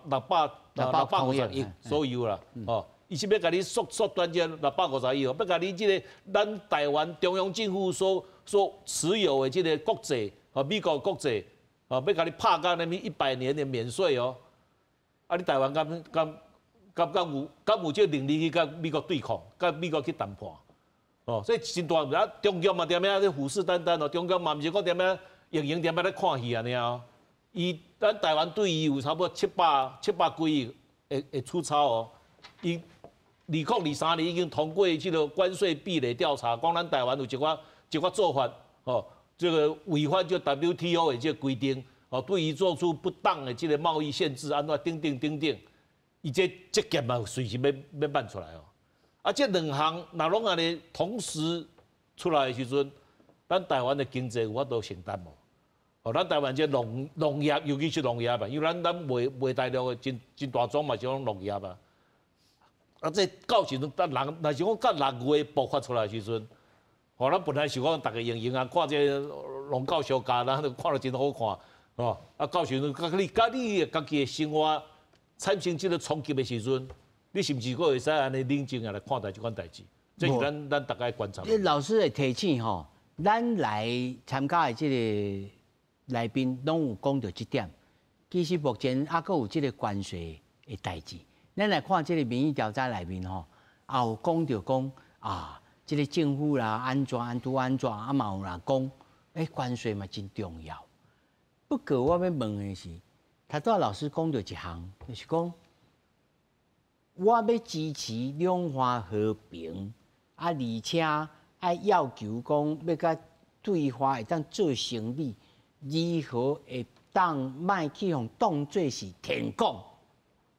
650億左右啦，哦。伊是欲共你縮短這650億哦，欲共你這个咱台灣中央政府所持有的這个國債，哦，美國國債，哦，欲共你拍共啥物100年的免稅哦，啊，你台灣敢敢敢敢有敢有這个能力去佮美國對抗，佮美國去談判？哦，所以真大問題啊！中共嘛踮遐咧虎視眈眈哦，中共嘛毋是講踮遐閒閒踮遐咧看戲按呢哦，伊咱台灣對伊有差不多700幾億的出超哦。伊2023年已经通过这个关税壁垒调查，讲咱台湾有一寡做法，哦，这个违反就 WTO 的这个规定，哦，对于做出不当的这个贸易限制，按怎等等等等，伊这件嘛随时欲办出来哦。啊，这两项若拢按呢同时出来的时阵，咱台湾的经济有法度承担无？哦，咱台湾这农业，尤其是农业吧，因为咱卖大陆的真真大宗嘛是讲农业啊。啊，这到时阵，等人，若是讲到6月爆发出来的时阵，哦，咱本来是讲逐家闲闲啊，看这农教相加，咱都看得真好看，哦，啊，到时阵，佮你家己的生活产生这个冲击的时阵，你是毋是阁会使按呢冷静啊来看待这款代志？这是咱逐家观察。老师会提醒吼，咱来参加的这个来宾拢有讲到这点。其实目前犹阁有这个关税的代志。咱来看这个民意调查内面吼，也有讲到讲啊，这个政府啦，按怎按怎按怎，啊嘛有人讲，欸，关税嘛真重要。不过我欲问的是，头拄仔老师讲到一项，就是讲，我欲支持两岸和平，啊，而且爱要求讲欲佮对话会当做生意，如何会当莫去予当做是舔共？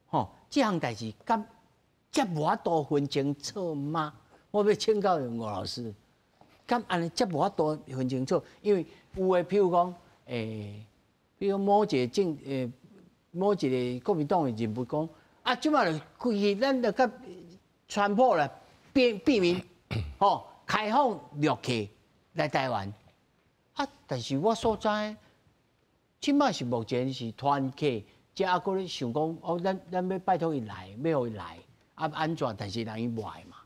吼，这项代志敢遮无法度分清楚吗？我欲请教吴老师，敢按呢遮无法度分清楚？因为有的，譬如讲，比如某一个政，某一个国民党的人物讲，啊，这马就规气咱就佮川普啦，避免，吼，开放陆客来台湾。啊，但是我所知，这马是目前是团客。这犹阁咧想讲，哦，咱欲拜托伊来，欲予伊来，啊按怎？但是人伊无爱嘛。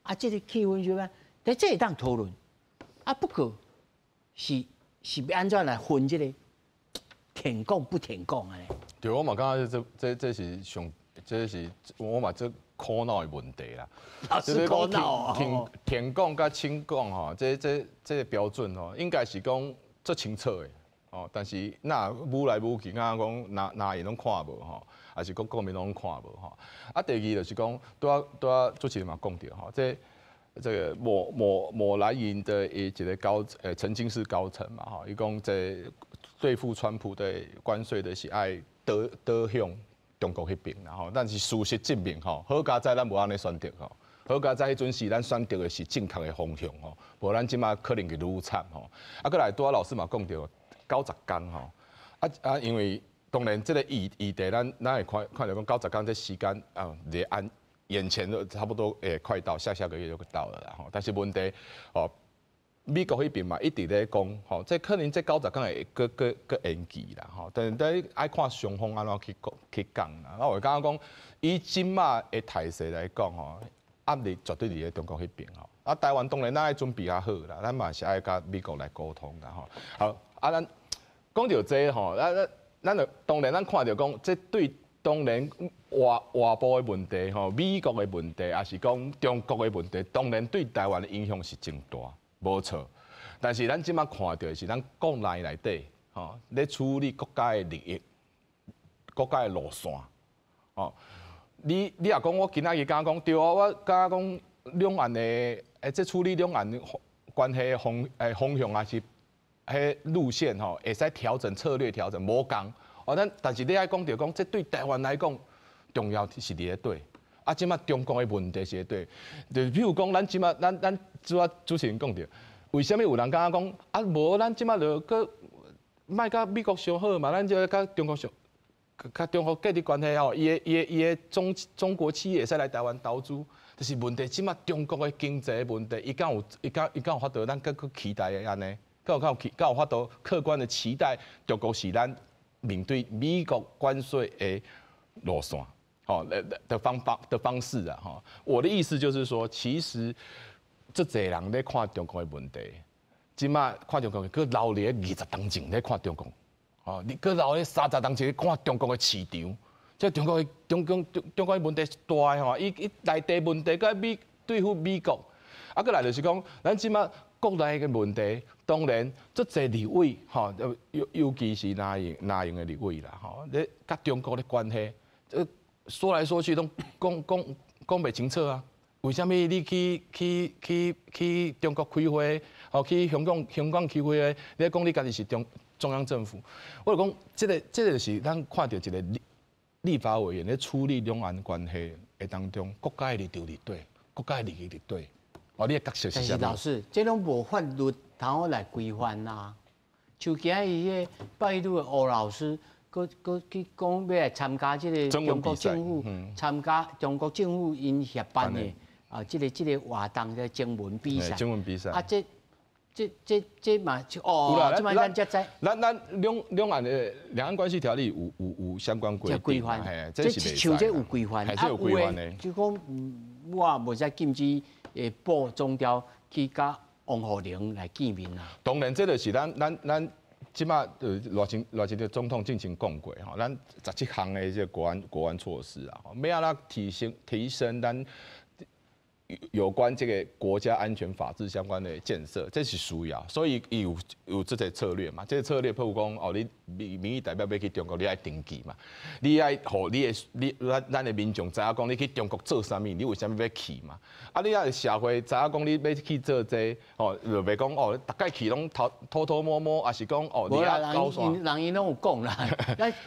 啊，这个气氛是啥？但这会当讨论。啊，不过是欲按怎来分这个舔共不舔共按呢？对，我嘛感觉这是上，这是我嘛足苦恼的问题啦。是苦恼舔共佮亲共吼，这个标准吼，应该是讲足清楚的。哦，但是若舞来舞去，敢若讲哪哪伊拢看无吼，还是讲国民拢看无吼。啊，第二就是讲，拄仔主持人嘛讲著吼，这个某某某蓝营的一个高，曾经是高层嘛吼，伊讲这对付川普的关税的是爱倒向中国彼边啦吼，但是事实证明吼，好佳哉咱无按呢选择吼。好佳哉彼阵时，咱选择的是正确的方向吼，无咱这马可能会愈惨吼。啊，阁来拄仔老师嘛讲著。90天吼，啊，因为当然这个议题，咱会看著讲九十天这时间啊，离按眼前都差不多会快到，下下个月就到了啦吼。但是问题哦，美国彼边嘛一直咧讲吼，这可能这九十天会阁延期啦吼。但是爱看双方按怎去讲啦。那我感觉讲，以这马的态势来讲吼，压力绝对伫咧中国彼边吼。啊，台湾当然咱爱准备较好啦，咱嘛是爱佮美国来沟通啦吼。好，啊，咱讲著这吼，咱就当然咱看著讲，这对当然外部的问题吼，美国的问题，抑是讲中国的问题，当然对台湾的影响是真大，无错。但是咱这马看著的是咱国内内底吼，咧处理国家的利益、国家的路线，吼。你若讲我今仔日敢讲对啊，我感觉讲两岸的这处理两岸关系的方向抑是彼路线吼，会使调整策略调整，无仝。哦，但是你爱讲著讲，这对台湾来讲重要是伫咧佗。啊，这马中国的问题是伫佗。就比如讲，咱这马咱拄仔主持人讲著，为啥物有人感觉讲啊？无咱这马就阁莫佮美国相好嘛，咱就佮中国相。佮中国建立关系吼，伊的中国企业会使来台湾投资，就是问题。这马中国的经济问题，伊敢有法度咱阁去期待的按呢？敢有法度客观的期待中国是咱面对美国关税的路线，吼的方法的方式啊，吼。我的意思就是说，其实足济人咧看中国的问题，这马看中国，阁留伫咧20冬前咧看中国。哦，你阁留咧30冬前看中国的市场，这中国的中中中中国的问题是大的吼，伊内地问题，阁对付美国，啊，阁来就是讲，咱这马国内的问题，当然足济立委吼，尤其是蓝营的立委啦吼，咧佮中国的关系，这说来说去拢讲讲講袂清楚啊？為啥物你去中國開會，哦去香港開會，你講你家己是中央政府？我就講，這個是咱看著一個立法委員咧處理兩岸關係的當中，國家的立場佇佗，國家的利益佇佗？哦，你的角色是啥物？老師，這攏無法律通來規範啊。像今日彼個拜登的吳老師，閣閣去講欲來參加這個中國政府參加中國政府𪜶協辦的啊，這個活動的徵文比賽。徵文比賽。啊，這嘛，哦，這嘛咱才知。咱兩岸的兩岸關係條例有相關規規範，這像這有規範，還是有規範的。就講我袂使禁止會布總調去佮王滬寧來見面啊。當然，這就是咱這馬賴清德總統進前講過吼，咱17項的這個國安措施啊，欲按怎提升咱有關這個國家安全法治相關的建設，這是需要，所以伊有這個策略嘛。這個策略譬如講，哦，你民意代表欲去中國，你愛登記嘛，你愛予你的你咱的民眾知影講，你去中國做啥物，你為啥物欲去嘛？啊，你愛社會知影講，你欲去做這個，哦，就袂講哦，逐擺去攏偷偷摸摸，抑是講哦，你愛搞啥？人𪜶攏有講啦，但是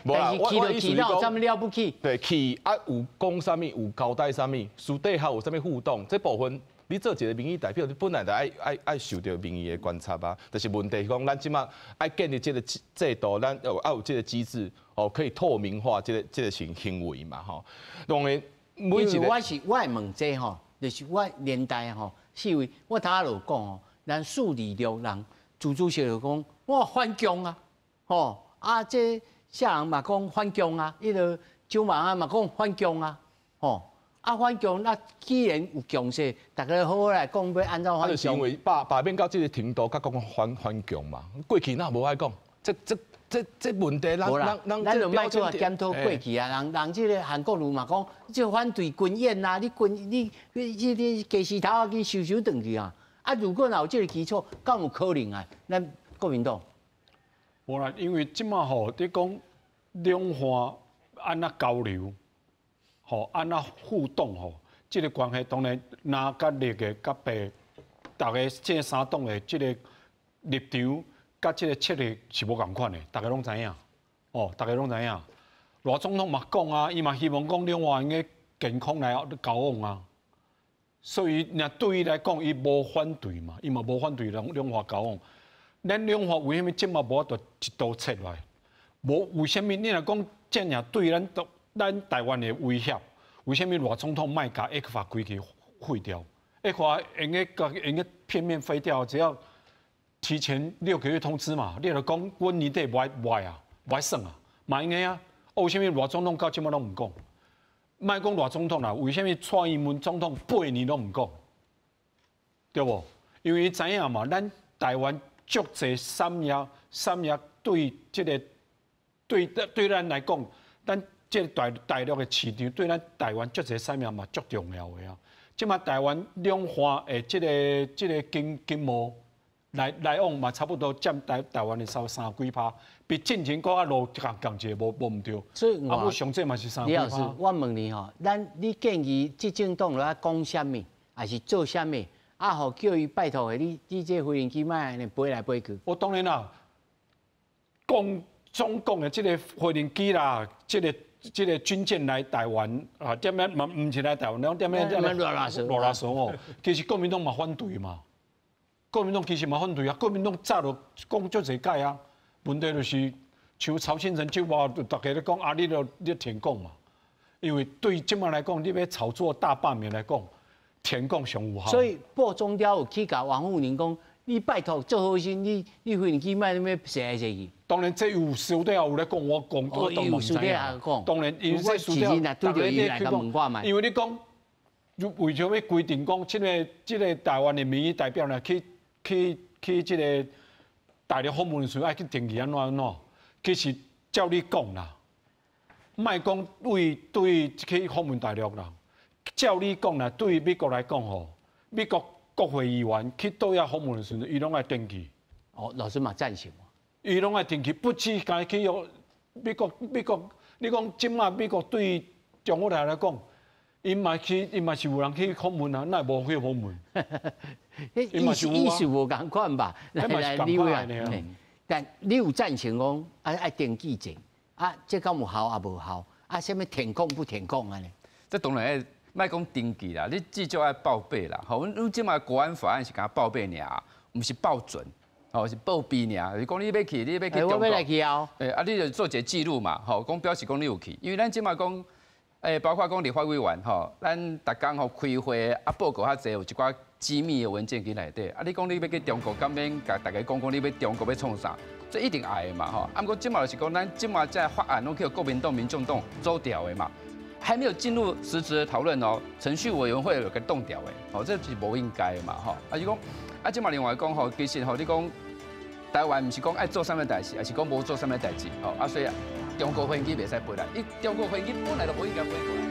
去就去了，有啥物了不起？對，去啊，有講啥物，有交代啥物，私底下有啥物互動？這部分，你做一個民意代表，你本來就愛受著民意的觀察啊。但是問題是講，咱這馬愛建立這個制度，咱有這個機制，哦，可以透明化這個行為嘛，吼。當然，每一個我是我會問這吼，就是我年代吼，是為我頭仔就講吼，咱四二六人朱主席就講，我反共啊，吼啊，這啥人嘛講反共啊，彼個周萬安嘛講反共啊，吼。啊，反共，那既然有共識，大家好好來講，欲按怎反共？就是因為罷免到這個程度，才講反共嘛。過去哪無愛講？這問題，咱就莫做檢討過去啊。人這個韓國瑜嘛講，這反對軍演啊，你軍你你這個家私頭仔緊收收轉去啊。啊，如果若有這個基礎，敢有可能啊？咱國民黨。無啦，因為這馬吼，你講兩岸按怎交流？吼，按怎互動吼，這個關係當然藍佮綠的佮白，逐个這三黨的這個立場佮這個策略是無仝款的，逐家攏知影。哦，逐家攏知影。賴總統嘛講啊，伊嘛希望講兩岸會健康來交往啊。所以，若對伊來講，伊無反對嘛，伊嘛無反對兩岸交往。咱兩岸為啥物這馬無法度一刀切落來？無為啥物？你若講這爾對咱台灣的威脅，為啥物賴總統莫共 ECFA 規氣廢掉？ECFA 會用閣片面廢掉，只要提前6個月通知嘛。你若講阮年底無愛啊，無愛算啊，嘛應該啊。為啥物賴總統到這馬攏毋講？莫講賴總統啦，為啥物蔡英文總統8年攏毋講？對無？因為伊知影嘛，咱台灣足濟產業，產業對這個對咱來講，咱這個大陸的市場對咱台灣足濟產業嘛足重要的啊。這馬台灣兩岸的這個經貿來往嘛，差不多佔台灣的三幾趴，比進前閣較落降一個無毋對。所以啊，我上濟嘛是三幾趴。李老師，我問你吼，咱你建議執政黨來講啥物，抑是做啥物？啊，予叫伊拜託的，你這飛行機莫按呢飛來飛去。我當然啦，講中共的這個飛行機啦，這個軍艦來台灣啊，點樣嘛？毋是來台灣，點樣點樣？賴垃圾，賴垃圾哦。其實國民黨嘛反對嘛，國民黨其實嘛反對啊。國民黨早就講足濟擺啊，問題就是像曹興誠這話，逐家咧講啊，你著你舔共嘛。因為對這馬來講，你欲炒作大罷免來講，舔共上有效。所以布總調有去共王滬寧講，你拜託做好心，你飛機莫那麼踅來踅去。當然，這有私底下有咧講，我講我當然毋知影。當然，因為這私底下，逐家咧去講，因為你講，為啥欲規定講，這個台灣的民意代表呢，去這個大陸訪問的時候愛去登記按怎按怎？其實照你講啦，莫講對去訪問大陸啦，照你講啦，對美國來講吼，美國國會議員去佗遐訪問的時陣，伊攏愛登記。哦，老師嘛贊成。伊攏愛登記，不止干去予美國，美國，你講這馬美國對中國來講， 𪜶嘛去，𪜶嘛是有人去訪問啊，哪會無去訪問？意思意思無仝款吧？來來，你有啊？但你有贊成講啊愛登記證啊？這敢有效抑無效？啊，啥物填空不填空按呢？這當然愛莫講登記啦，你至少愛報備啦。吼，阮這馬國安法案是干焦報備爾，毋是報準，吼是報備爾。就是講你欲去，你欲去中國，我欲來去哦。欸，啊，你就做一個記錄嘛，吼，講表示講你有去。因為咱這馬講，欸，包括講立法委員吼，咱逐工吼開會啊，報告較濟，有一寡機密的文件佇內底。啊，你講你欲去中國，敢免共大家講講你欲中國欲創啥？這一定愛的嘛，吼。啊，毋過這馬就是講，咱這馬這法案攏去予國民黨、民眾黨阻掉的嘛，還沒有進入實質的討論哦。程序委員會有共擋掉的，吼，這是無應該的嘛，吼。啊，是講，啊，這馬另外講吼，其實吼，你講台灣毋是講愛做啥物代誌，抑是講無做啥物代誌，吼。啊，所以中國飛機袂使飛來，伊中國飛機本來就無應該飛過來。